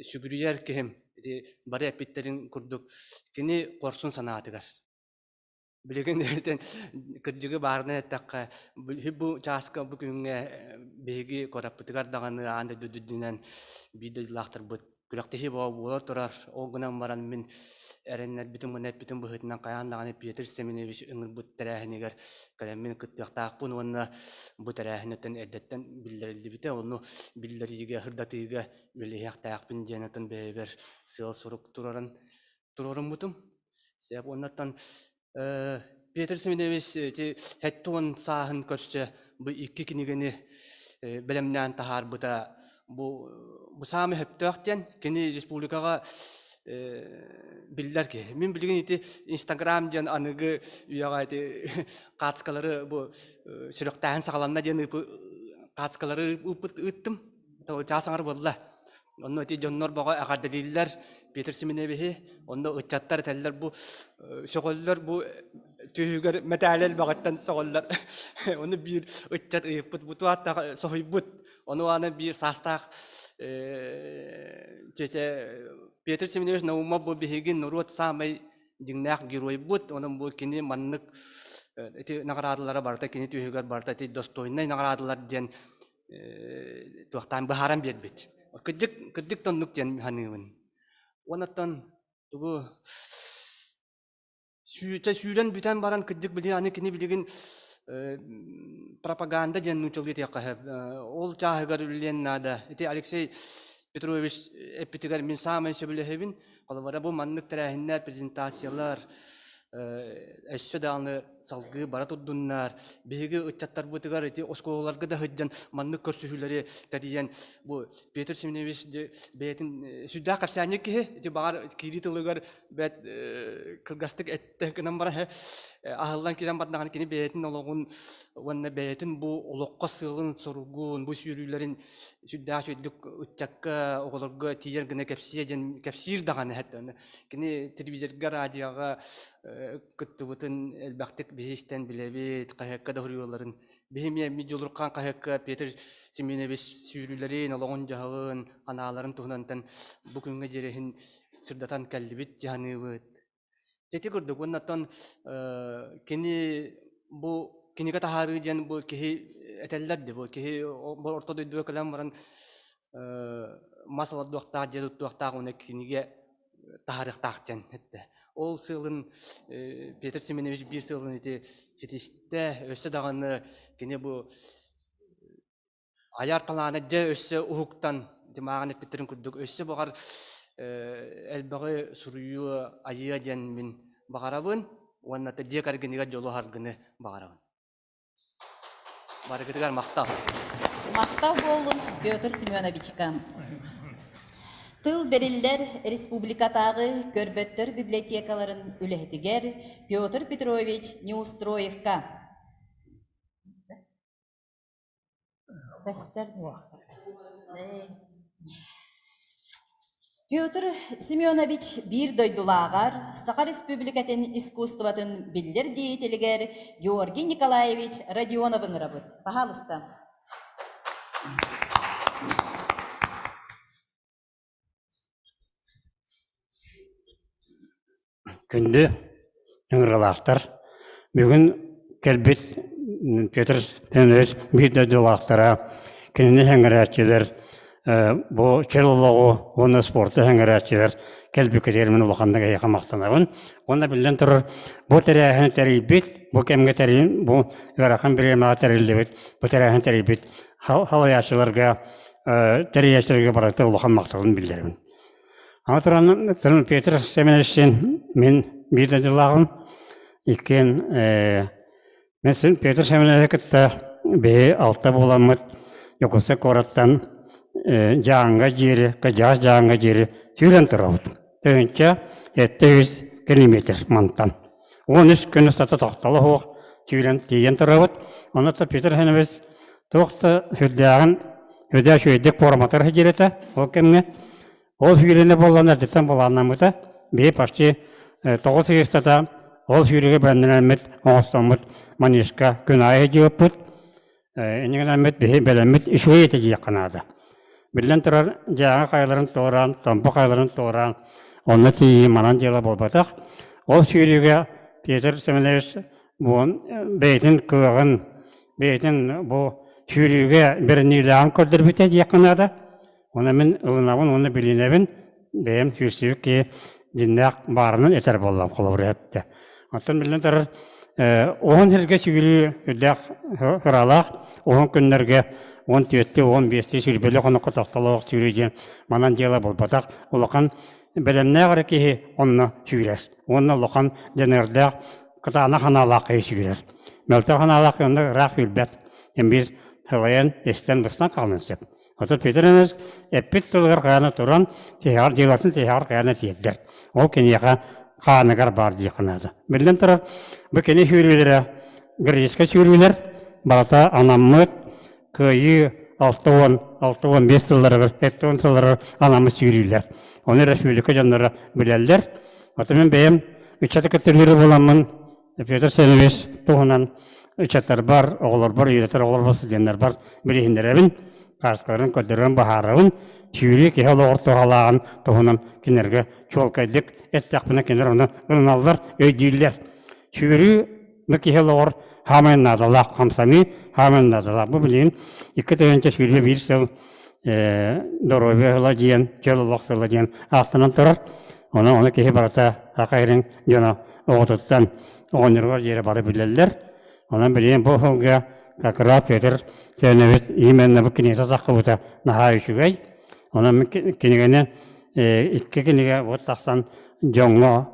S13: сүгүрүйэр киһим. Ити бары эппиттэрин курдук кини хорсун санаатыгар. Билигин кырдьыгы баарынан эттэххэ, бу чааска бу күҥҥэ биһиги куораппытыгар даҕаны аан дойду үрдүнэн биир дойдулаахтарбыт күрэхтэһии буола турар. Ол гынан баран мин эрэннэрбитим уонна эппитим быһыытынан хайаан даҕаны Петр Семенович ыҥырбыт тэрээһинигэр кэлэммин кыттыахтаахпын уонна бу тэрээһинтэн эрдэттэн биллэриллибитэ. Ону биллэриигэ, сырдатыыга үлэлэһиэхтээхпин диэн атын бэйэбэр сыал-сорук тураран туруоруммутум. Сөп уоннаттан Петр Семенович ити 70 сааһын көрсө бу икки кинигэни бэлэмнээн таһаарбыта бу бу саамай сөптөөх диэн кини республикаҕа биллэр киһи. Мин билигин ити Инстаграм диэн аныгы үйэҕэ ити хаацкалары бу сүрэхтээһин саҕаланна диэн хаацкалары ыыттым. Чаас аҥар буолла. Онно ити дьоннор бөҕө эҕэрдэлииллэр Петр Семеновиһи, онно ыччаттар этэллэр бу сөҕөллөр бу түһүгэр мэтээли элбэҕиттэн сөҕөллөр. Ону биир ыччат ыйыппыт бу туаттах соһуйбут. Ону аны биир саастаах чече Петр Семенович Наумов бу биһиги норуот саамай дьиҥнээх геройбут. Онон бу кини маннык ити наҕараадалара барыта кини түһүгэр барыта ити достойнай наҕараадалар диэн туохтаан быһааран биэрбит. Кырдьык, кырдьык тоннук диэн саныыбын. Уонаттан тугу сүүтэ сүүрэн бүтэн баран кырдьык билигин аны кини билигин пропаганда диэн нууччалыы этиэххэ ол чааһыгар үлэлиэн наада. Ити Алексей Петрович эппитигэр мин саамай сөбүлэһэбин. Холобура бу маннык тэрээһиннэр, презентациялар өссө даҕаны салгыы бара турдуннар. Биһиги ыччаттарбытыгар ити оскуолаларга да сылдьан маннык көрсүһүүлэри тэрийэн бу Петр Семенович бэйэтин сүрдээх кэпсээнньик киһи ити баҕар киирии тылыгар бэт кылгастык эттэ гынан баран аһыллан киирэн бардаҕына кини бэйэтин олоҕун уонна бэйэтин бу олоххо сыалын соругун бу сүүрүүлэрин сүрдээх үчүгэйдик ыччакка оҕолорго тиийэр гына кэпсиэ диэн кэпсиир даҕаны кини телевизорга радиоҕа кыттыбытын элбэхтик биһи истэн билэбит хаһыакка да суруйалларын биһи эмиэ Дьулурхаан хаһыакка Петр Семенович сүүрүүлэрин олоҕун-дьаһаҕын анааларын туһунантан бу күҥҥэ диэри сырдатан кэллибит дьаһаныыбыт ити курдук уонна оттон кини бу кинигэ таһаарыы диэн бу киһи этэллэр дии бу киһи орто дойдуга кэлэн баран мас олордуохтаах дьиэ туттуохтаах уонна кинигэ таһаарыахтаах диэн эттэ. Ол сыалын Петр Семенович биир сыалын ити ситистэ, өссө даҕаны кини бу айар талаана дьэ өссө уһуктан димааҕын эппиттэрин курдук өссө баҕар элбэҕи суруйуо айыа диэн мин баҕарабын уонна дьиэ кэргэнигэр дьолу харгыны баҕарабын. Барыгытыгар махтал.
S1: Махтал буоллун Петр Семеновичка. Тыл бэриллэр республикатааҕы көрбөттөр библиотекаларын үлэһитигэр Петр Петрович Неустроевка. Бэстэр Петр Семенович биир дойдулааҕар Саха Республикатын искусствотын биллэр деятелигэр Георгий Николаевич Родионовы ыҥырабыт. Пожалуйста.
S7: Күндү ыҥырыылаахтар, бүгүн кэлбит Петр Семенович биир дойдулаахтара, кинини сэҥээрээччилэр, бу чөл олоҕу уонна спорду сэҥээрээччилэр кэлбиккитигэр мин улаханнык эһиэхэ махтанабын. Уонна биллэн турар, бу тэрээһини тэрийбит, бу кэмҥэ тэрийин, бу ыарахан бириэмэҕэ тэриллибит, бу тэрээһини тэрийбит халайааччыларга, тэрийээччилэргэ барыта улахан махталын биллэрэбин. Аны туран Петр Семеновичтин мин биир дойдулааҕым, иккиэн мен Петр Семеновичы кытта биһи алта буоламмыт Дьокуускай куораттан Дьааҥҥа диэри, Кадьаас Дьааҥҥа диэри сүүрэн турабыт. Тыһыынча 700 километр мантан. 13 күн устата тохтоло суох сүүрэн тиийэн турабыт. Онно Петр Семенович туох да сүрдээҕин сүрдээх үчүгэйдик форматар сидир этэ ол кэмҥэ. Ол сүүрэнэ буоллан эрдэттэн былааннаммыта. Биһи почти 9 ый устата ол сүүрүүгэ бэлэмнэнэммит, оҥостоммут манежка күн аайы дьиэппит. Иннигинэммит биһи бэлэммит үчүгэй этэ диэххэ наада. Биллэн турар, дьааҥы хайаларын туораан, Томпо хайаларын туораан, онно тиийии манан дьыала буолбатах. Ол сүүрүүгэ Петр Семенович бу бэйэтин кыаҕын, бэйэтин бу сүүрүүгэ бэриниилээҕин көрдөрбүтэ диэххэ наада. Оны мин ылынабын уонна билинэбин. Бэйэм сүүрсүбүт киһи дьиннээх баарынан этэр буоллам холобур эттэ. Оттон биллэн турар, уһун сиргэ сүүрүү үрдээх ыралаах, уһун күннэргэ 14-ти, 15-ти сүүрбэлик хонукка тохтолоох сүүрүү диэн манан дьыала буолбатах. Улахан бэлэмнээх эрэ киһи онно сүүрэр. Уонна улахан дьаныардаах, кытаанах санаалаах киһи сүүрэр. Мөлтөх санаалаах киһи онно ыраах сүүрбэт. Биир сылайан, истэн, быстан хаалыан сөп. Отут Петр Иванович эппит тылыгар хаана туран, тиһэҕэр дьыалатын тиһэҕэр хаана тиэрдэр. Ол киниэхэ хааныгар баар диэххэ наада. Биллэн турар, бу кини сүүрүүлэрэ греческэй сүүрүүлэр барыта анаммыт кыайыы 60 65 сылларыгар, 70 сылларыгар анаммыт сүүрүүлэр. Ону республика дьонноро билэллэр. Ото мин бэйэм ыччаты кытта сүүрүү буоламмын Петр Семенович туһунан ыччаттарбар, оҕолорбор, үөрэтэр оҕолорбор, студеннарбар билиһиннэрэбин, карталарын көрдөрөн быһаарабын, сүүрүү киһи олоҕор туһалааҕын туһунан кинилэргэ чуолкайдык эттэхпинэ кинилэр ону ылыналлар, өйдүүллэр. Сүүрүү бу киһи олоҕор хаамай наадалаах хамсаныы хаамай наадалаах. Бу билигин 2021 сыл доруобуйа сыла диэн, чөл олох сыла диэн ааттанан турар. Ону ону киһи барыта саха сирин дьоно оҕотуттан оҕонньоругар диэри бары билэллэр. Онон билигин бу сылга как раз Петр Семенович именно бу кинигэтэ тахсыбыта наһаа үчүгэй. Онон кинигэни икки кинигэ вот тахсан дьоҥҥо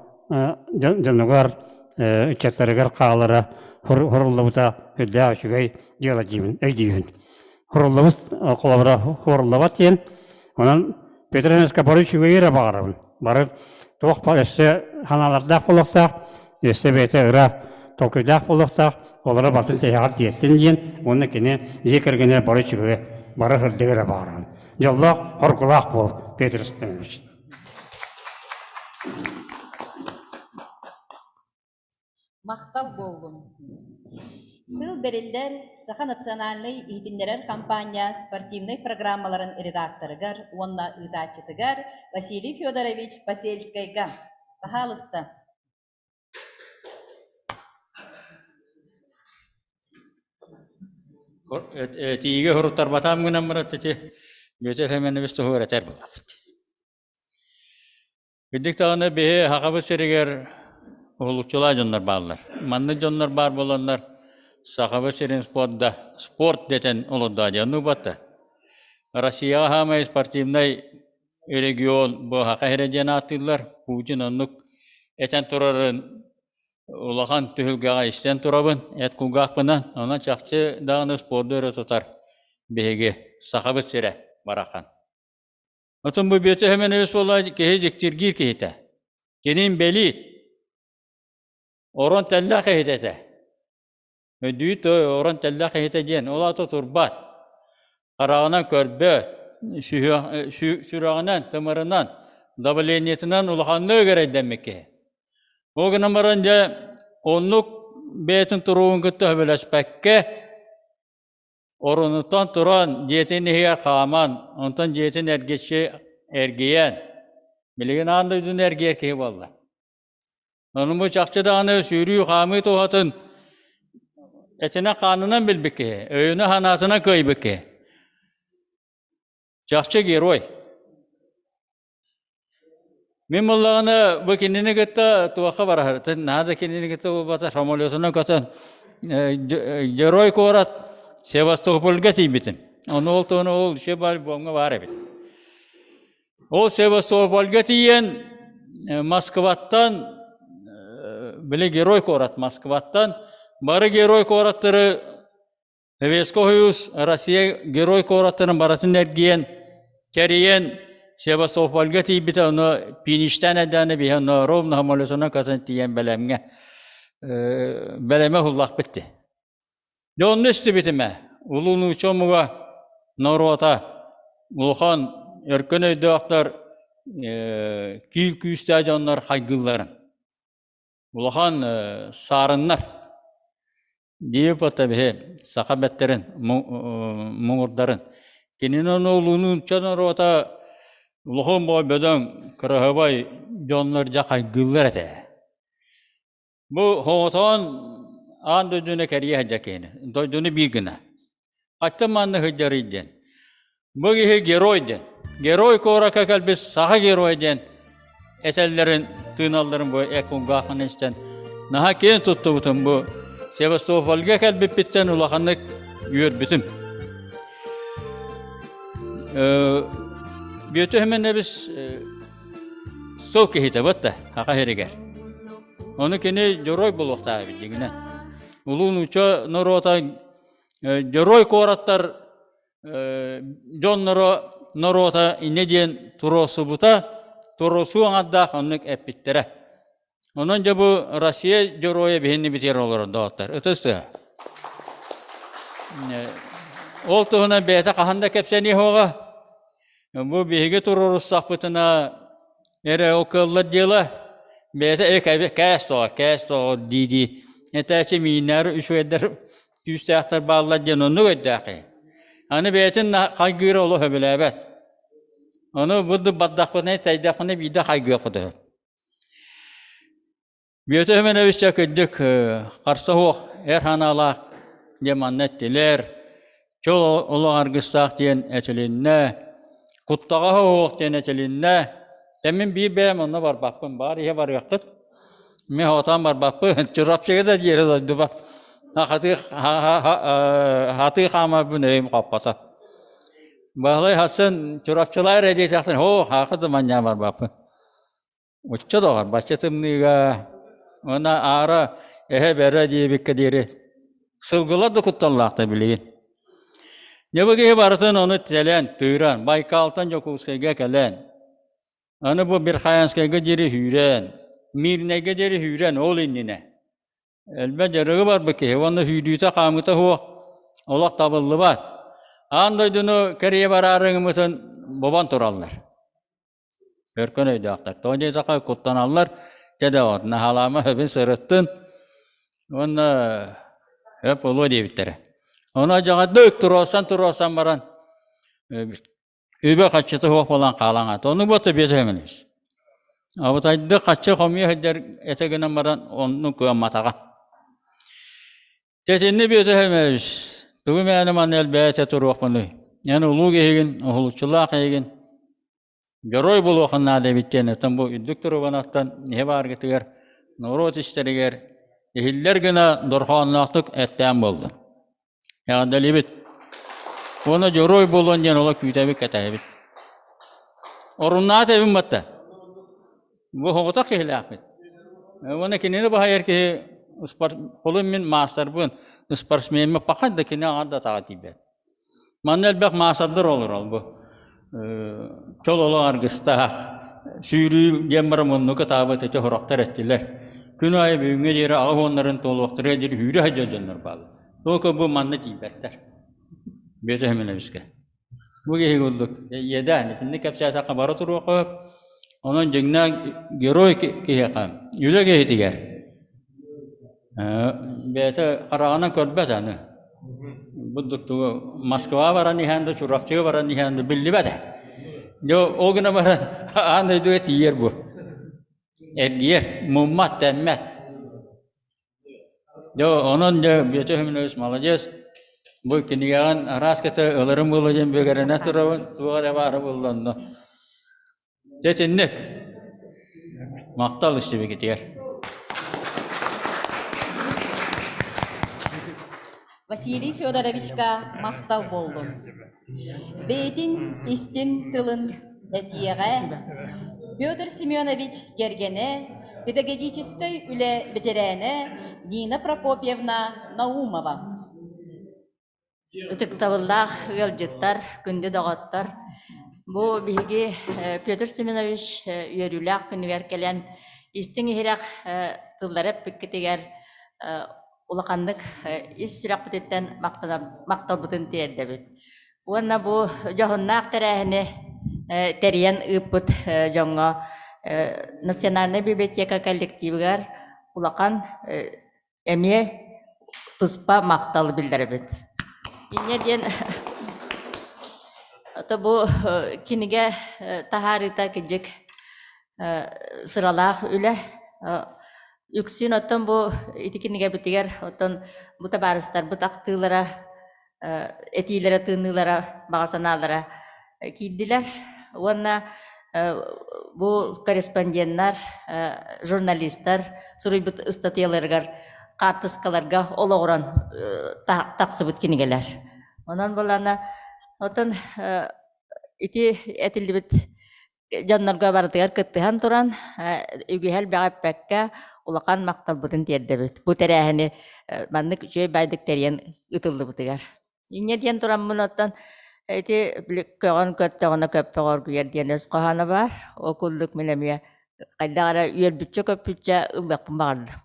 S7: дьонугар ыччаттарыгар хаалара хоруллубута үрдээх үчүгэй дьыала диибин өйдүүбүн. Хоруллубут холобура хоруллубат диэн. Онон Петр Ивановичка бары үчүгэйи эрэ баҕарабын. Бары туох баар өссө санаалардаах буолуохтаах, өссө бэйэтэ ыра толкуйдаах буолуохтаах, олоро бартын тэһэҕэр тиэртин диэн уонна кини дьиэ кэргэнэ бары үчүгэйи, бары сырдыгы эрэ баҕарабын. Дьоллоох, хоргулаах буол, Петр Иванович.
S1: Махтал буоллун. Тыл бэриллэр Саха национальнай иһитиннэрэр хампаанньа спортивнай программаларын редакторыгар уонна ыытааччытыгар Василий Федорович Посельскайга. Пожалуйста.
S14: Этиигэ хоруттарбатаам гынан баран ити Бүөтүр Семенович туһугар этэр буоллахпыт. Үрдүк даҕаны биһи Сахабыт сиригэр уһулуччулаах дьоннор бааллар. Маннык дьоннор баар буоланнар Сахабыт сирин спорда спорт дэтэн олордоо диэн оннук Россияҕа саамай спортивнай регион бу Саха сирэ диэн ааттыыллар. Путин оннук этэн турарын улахан түһүлгэҕэ истэн турабын, эт кулгаахпынан. Онон чахчы даҕаны спорду өрө тутар биһиги Сахабыт сирэ барахан. Отон бу Бүөтэ Семенович буолла киһи дьиктиргиир киһитэ. Кини инбэлиит. Орон тэллэх киһитэ этэ. Өйдүүт орон тэллэх киһитэ диэн, ол аата турбат. Хараҕынан көрбөт, сүрэҕинэн, тымырынан, давлениетынан улаханнык эрэйдэммит киһи. Ол гынан баран дьэ оннук бэйэтин туругун кытта сөбүлэспэккэ Орунуттан туран, дьиэтин иһигэр хааман, онтон дьиэтин эргиччи эргийэн, билигин аан дойдуну эргийэр киһи буолла. Ону бу чахчы даҕаны сүүрүү-хаамыы туһатын этинэн-хаанынан билбит киһи, өйүнэн-санаатынан кыайбыт киһи. Чахчы герой. Мин буоллаҕына бу кинини кытта туохха бараһар, наһаа да кинини кытта буолбата, самолетунан көтөн герой куорат Севастопольга тиийбитим. Ону ол туһунан ол еще альбомҥа баар эбит. Ол Севастопольга тиийэн Москваттан били герой куорат Москваттан бары герой куораттары Советский Союз Россия герой куораттарын барытын эргийэн, кэрийэн Севастопольга тиийбитэ, ону фиништээн эрдэҕинэ биһи онно ровно самолетунан көтөн тиийэн бэлэмҥэ бэлэмэ уһуллахпыт дии. Дьэ онно истибитим ээ, улуу нуучча омуга норуота улахан өркөн өйдөөхтөр киил күүстээх дьоннор хайгыылларын. Улахан саарыннар диэбит биһи саха бэттэрин муҥурдарын. Кинини ону нуучча норуота улахан бөҕө бөдөҥ, кыраһыабай дьоннор дьэ хайгыыллар этэ. Бу хоҕотоон аан дойдуну кэрийэ сылдьар киһини, дойдуну биир гына. Хаттан манна сылдьарый диэн. Бу киһи герой диэн. Герой куоракка кэлбит саха герой диэн этэллэрин, тыыналларын бу экунгаханы истэн наһаа киэн туттубутум бу Севастопольга кэлбиппиттэн улаханнык үөрбүтүм. Бүөтү Хименебис сыл киһитэ бытта хаха сиригэр. Ону кини дьоруой буолуохтаах эбит дьиҥинэн. Улуу нуучча норуота дьоруой куораттар дьонноро норуота инньэ диэн туруорсубута, туруорсуу аҥардаах оннук эппиттэрэ. Онон дьэ бу Россия дьоруойа биһинни битиэр олорор доҕоттор. Ытыс тыаһа. Ол туһунан бэйэтэ хаһан да кэпсэниэ суоҕа. Бу биһиги туруорустахпытына эрэ ол кыаллар дьыала бэйэтэ э кээс тоҕо кээс тоҕо дии-дии этээччи мииннээри үчүгэйдэр күүстээхтэр бааллар диэн оннук өйдөөх киһи. Аны бэйэтин хайгыыра олох сөбүлээбэт. Ону бу бардахпына тэйдэхпинэ биирдэ хайгыахпыт үһү. Бүөтэ Семеновичча кырдьык харса суох эр санаалаах диэн манна эттилэр, чол олох аргыстаах диэн этилиннэ, куттаҕаһа суох диэн этилиннэ. Мин биир бэйэм онно барбаппын, баар иһэ барыаххыт. Мин хотон барбаппын, Чурапчыга да диэри дойдубар. Хатыы хаамарбын өйүм хоппото. Баһылай хассын Чурапчылаа эрэ диэтэхтин, оо, хаахы да манньаа барбаппын. Оччо доҕор, бачча тымныыга уонна аара эһэ бэрэ диэбиккэ диэри сылгылар да кутталлаахтар билигин. Дьэ бу киһи барытын ону тэлэн, тыыран, Байкалтан Дьокуускайга кэлэн, аны бу Верхоянскайга диэри сүүрэн, Мирнэйгэ диэри сүүрэн ол иннинэ Элбэх дьарыгы барбыт киһи уонна сүүрүүтэ-хаамыыта суох олох табыллыбат. Аан дойдуну кэрийэ бараары гыммытын бобон тураллар. Өркөн өйдөөхтөр. Тоҕо диэтэххэ куттаналлар, чэ доҕор, наһаалаама өбүн сырыттын уонна өп буолуо диэбиттэрэ. Ону дьаҕардык туруорсан-туруорсан баран үбэ хаччыта суох буолан хаалан аата. Ону буота биэс өҥөнүс. Абытайдык хаччы хомуйа сылдьар этэ гынан баран оннук кыамматаҕа. Тэтинни Бүөтүһэмэбис, тугу мээнэ манна элбээтэ туруохпунуй? Эн улуу киһигин, уһулуччулаах эйигин, Дьоруой буолуоххун наада эбит диэн оттон бу үрдүк турубанаттан иһэ бааргытыгар норуот истэригэр иһиллэр гына дорҕоонноохтук эттээн буоллун. Эҕэрдэлиибит. Уонна дьоруой буолуон диэн олох күүтэбит кэтэһэбит. Оруннаат эбин батта. Бу соҕотох киһилээхпит. Уонна кинини баһайар киһи спорт холун мин маастарбын, спортсменмин пахан да кини аҕа да атаҕа тиийбэт. Манна элбэх маастардар олорол бу. Чол олох аргыстаах сүүрүү диэн баран муннука таабыт эти сорохтор эттилэр. Күн аайы бүгүҥҥэ диэри аҕа уоннарын туолуохтарыгар диэри сүүрэ сылдьар дьоннор бааллар. Только бу манна тиийбэттэр. Бүөтэ Семеновичка. Бу киһи курдук иэдээн итинник кэпсээтэххэ бара туруохха сөп. Онон дьиҥнээх герой киһиэхэ, үлэ киһитигэр бэйэтэ хараҕынан көрбөт аны. Бурдук тугу Москва баран иһэн да, Чурапчыга баран иһэн да биллибэт. Дьэ ол гына баран аан дойдуга тиийэр бу. Эргийэр, муммат, тэммэт. Дьэ онон дьэ Бүөтүр Семенович молодец. Бу кинигэҕин араас кытта ыларым буолуо диэн бүгэрэнэ турабын, туох эрэ баара буолла онно. Дьэ итинник. Махтал истибикитигэр.
S1: Василий Федоровичка махтал буоллун. Бэйэтин истин тылын этиэҕэ Петр Семенович кэргэнэ, педагогическай үлэ бэтэрээнэ Нина Прокопьевна Наумова.
S15: Ытыктабыллаах ыалдьыттар, күндү доҕоттор! Бу биһиги Петр Семенович үөрүүлээх күнүгэр кэлэн истиҥ-иһирэх тыллары эппиккитигэр улаханнык ис сүрэхпититтэн махталбытын тиэрдэбит. Уонна бу дьоһуннаах тэрээһини тэрийэн ыыппыт дьоҥҥо Национальнай библиотека коллективыгар улахан эмиэ туспа махтал биллэрэбит. Инньэ диэн Отто бу кинигэ таһаарыыта кырдьык сыралаах үлэ. Үксүн оттон бу ити кинигэбитигэр оттон бу табаарыстарбыт ахтыылара, этиилэрэ, тыыныылара, баҕа санаалара киирдилэр. Уонна бу корреспонденнар, журналистар суруйбут ыстатыйаларыгар хаартыскаларга олоҕуран тахсыбыт кинигэлэр. Онон булана оттон ити этиллибит дьоннорго барытыгар кыттыһан туран, үгүһэ элбэҕи эппэккэ, улахан махталбытын тиэрдэбит. Бу тэрээһини маннык үчүгэй баайдык тэрийэн ыытыллыбытыгар. Инньэ диэн тураммын оттон ити көҕөн көттөҕүнэ көппөҕө оргуйар диэн өс хоһооно баар. Ол курдук мин эмиэ хайдах эрэ үөрбүччэ-көппүччэ ыллыахпын баҕардым.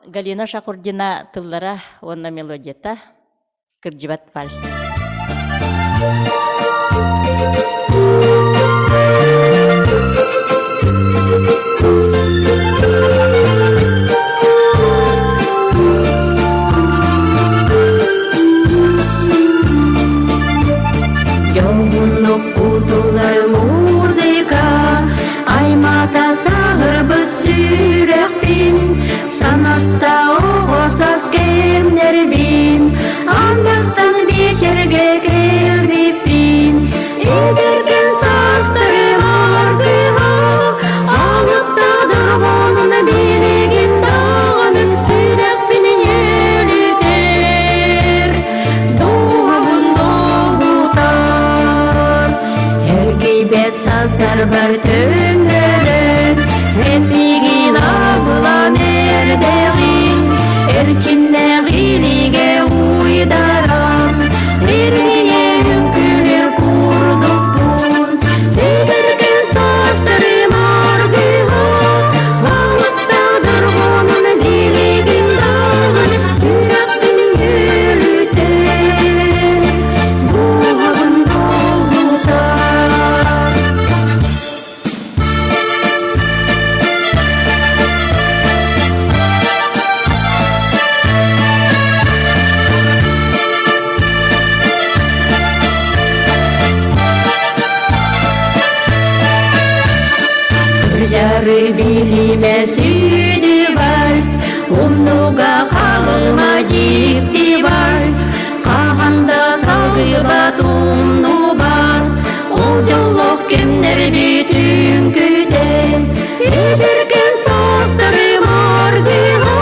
S15: Галина Шахурдина тыллара уонна мелодията «Кырдьыбат вальс».
S16: Дьоһуннук кутуллар музыка аймата саһырбыт сүрэхпин санатта оҕо саас кэмнэрбин андастан биэчэргэ кэлбиппин эдэркэн саастарым аргыһа алыптаах дорҕоонун билигин даҕаны сүрэхпин ньүөлүтэр дууһабын долгутар Эргийбэт састарбар төннөрөн, Эпигин абылан эрдэҕин, Эрчимнээх илиигэ уйдаран, Эргийэ үҥкүүлэр курдукпун. Эдэркэн саастарым аргыһа, Балыктаах дорҕоонун билигин даҕаны Сүрэхпин үөрүтэр, дууһабын долгутар. Кырдьары билимэ сүдү вальс, умнуга халыма дьикти вальс, хаһан да салгыбат умнубат, ол дьоллоох кэмнэрбит үҥкүтэ, эдэркэн саастарым аргыһа,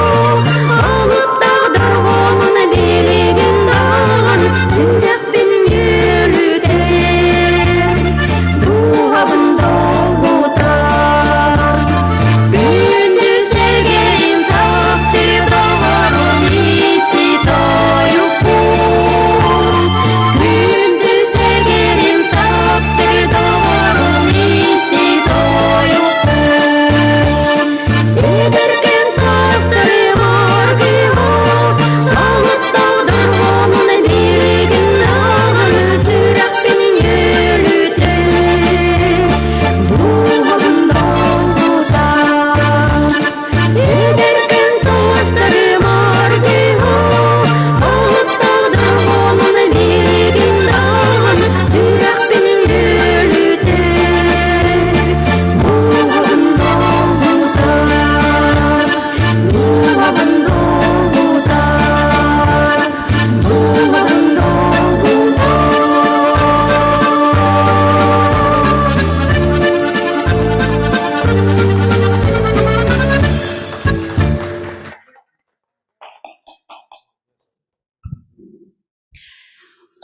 S16: алыптаах дорҕоонун билигин даҕаны сүрэхпин үөрүтэр, дууһабын долгутар. Күндү сэргэйим таптыр доҕорум исти тойукпун. Күндү сэргэрим таптыр доҕорум исти тойукпун. Эдэркэн саастарым аргыһа, алыптаах дорҕоонун билигин даҕаны сүрэхпин үөрүтэр, дууһабын долгутар. Эдэркэн саастарым аргыһа, алыптаах дорҕоонун билигин даҕаны сүрэхпин үөрүтэр, дууһабын долгутар, дууһабын долгутар, дууһабын долгутар.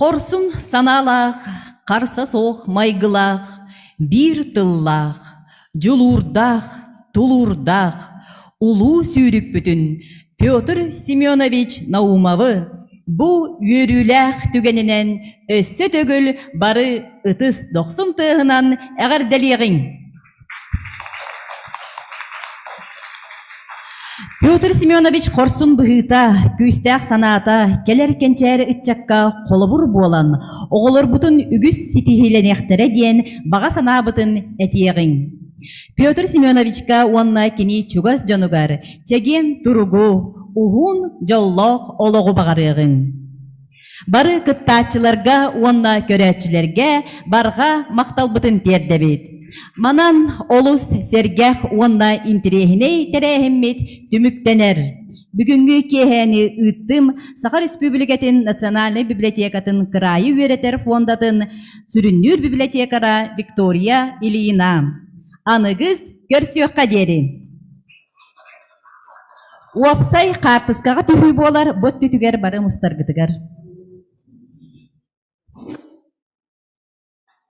S1: Хорсун санаалаах, харса суох майгылаах, биир тыллаах, дьулуурдаах, тулуурдаах, улуу сүүрүкпүтүн Петр Семенович Наумовы бу үөрүүлээх түгэнинэн өссө төгүл бары ытыс дохсун тыаһынан эҕэрдэлиэҕиҥ! Петр Семенович хорсун быһыыта, күүстээх санаата кэлэр кэнчээри ыччакка холобур буолан, оҕолорбутун үгүс ситиһиилэниэхтэрэ диэн баҕа санаабытын этиэҕиҥ. Петр Семеновичка уонна кини чугас дьонугар чэгиэн туругу, уһун дьоллоох олоҕу баҕарыаҕыҥ. Бары кыттааччыларга уонна көрөөччүлэргэ барҕа махталбытын тиэрдэбит. Манан олус сэргэх уонна интириэһинэй тэрээһиммит түмүктэнэр. Бүгүҥҥү киэһээни ыыттым Саха Республикатын Национальнай библиотекатын кыраайы үөрэтэр фондатын сүрүннүүр библиотекара Виктория Ильина. Аныгыс көрсүөххэ диэри! Уопсай хаартыскаҕа түһүү буолар бу өттүтүгэр бары мустаргытыгар.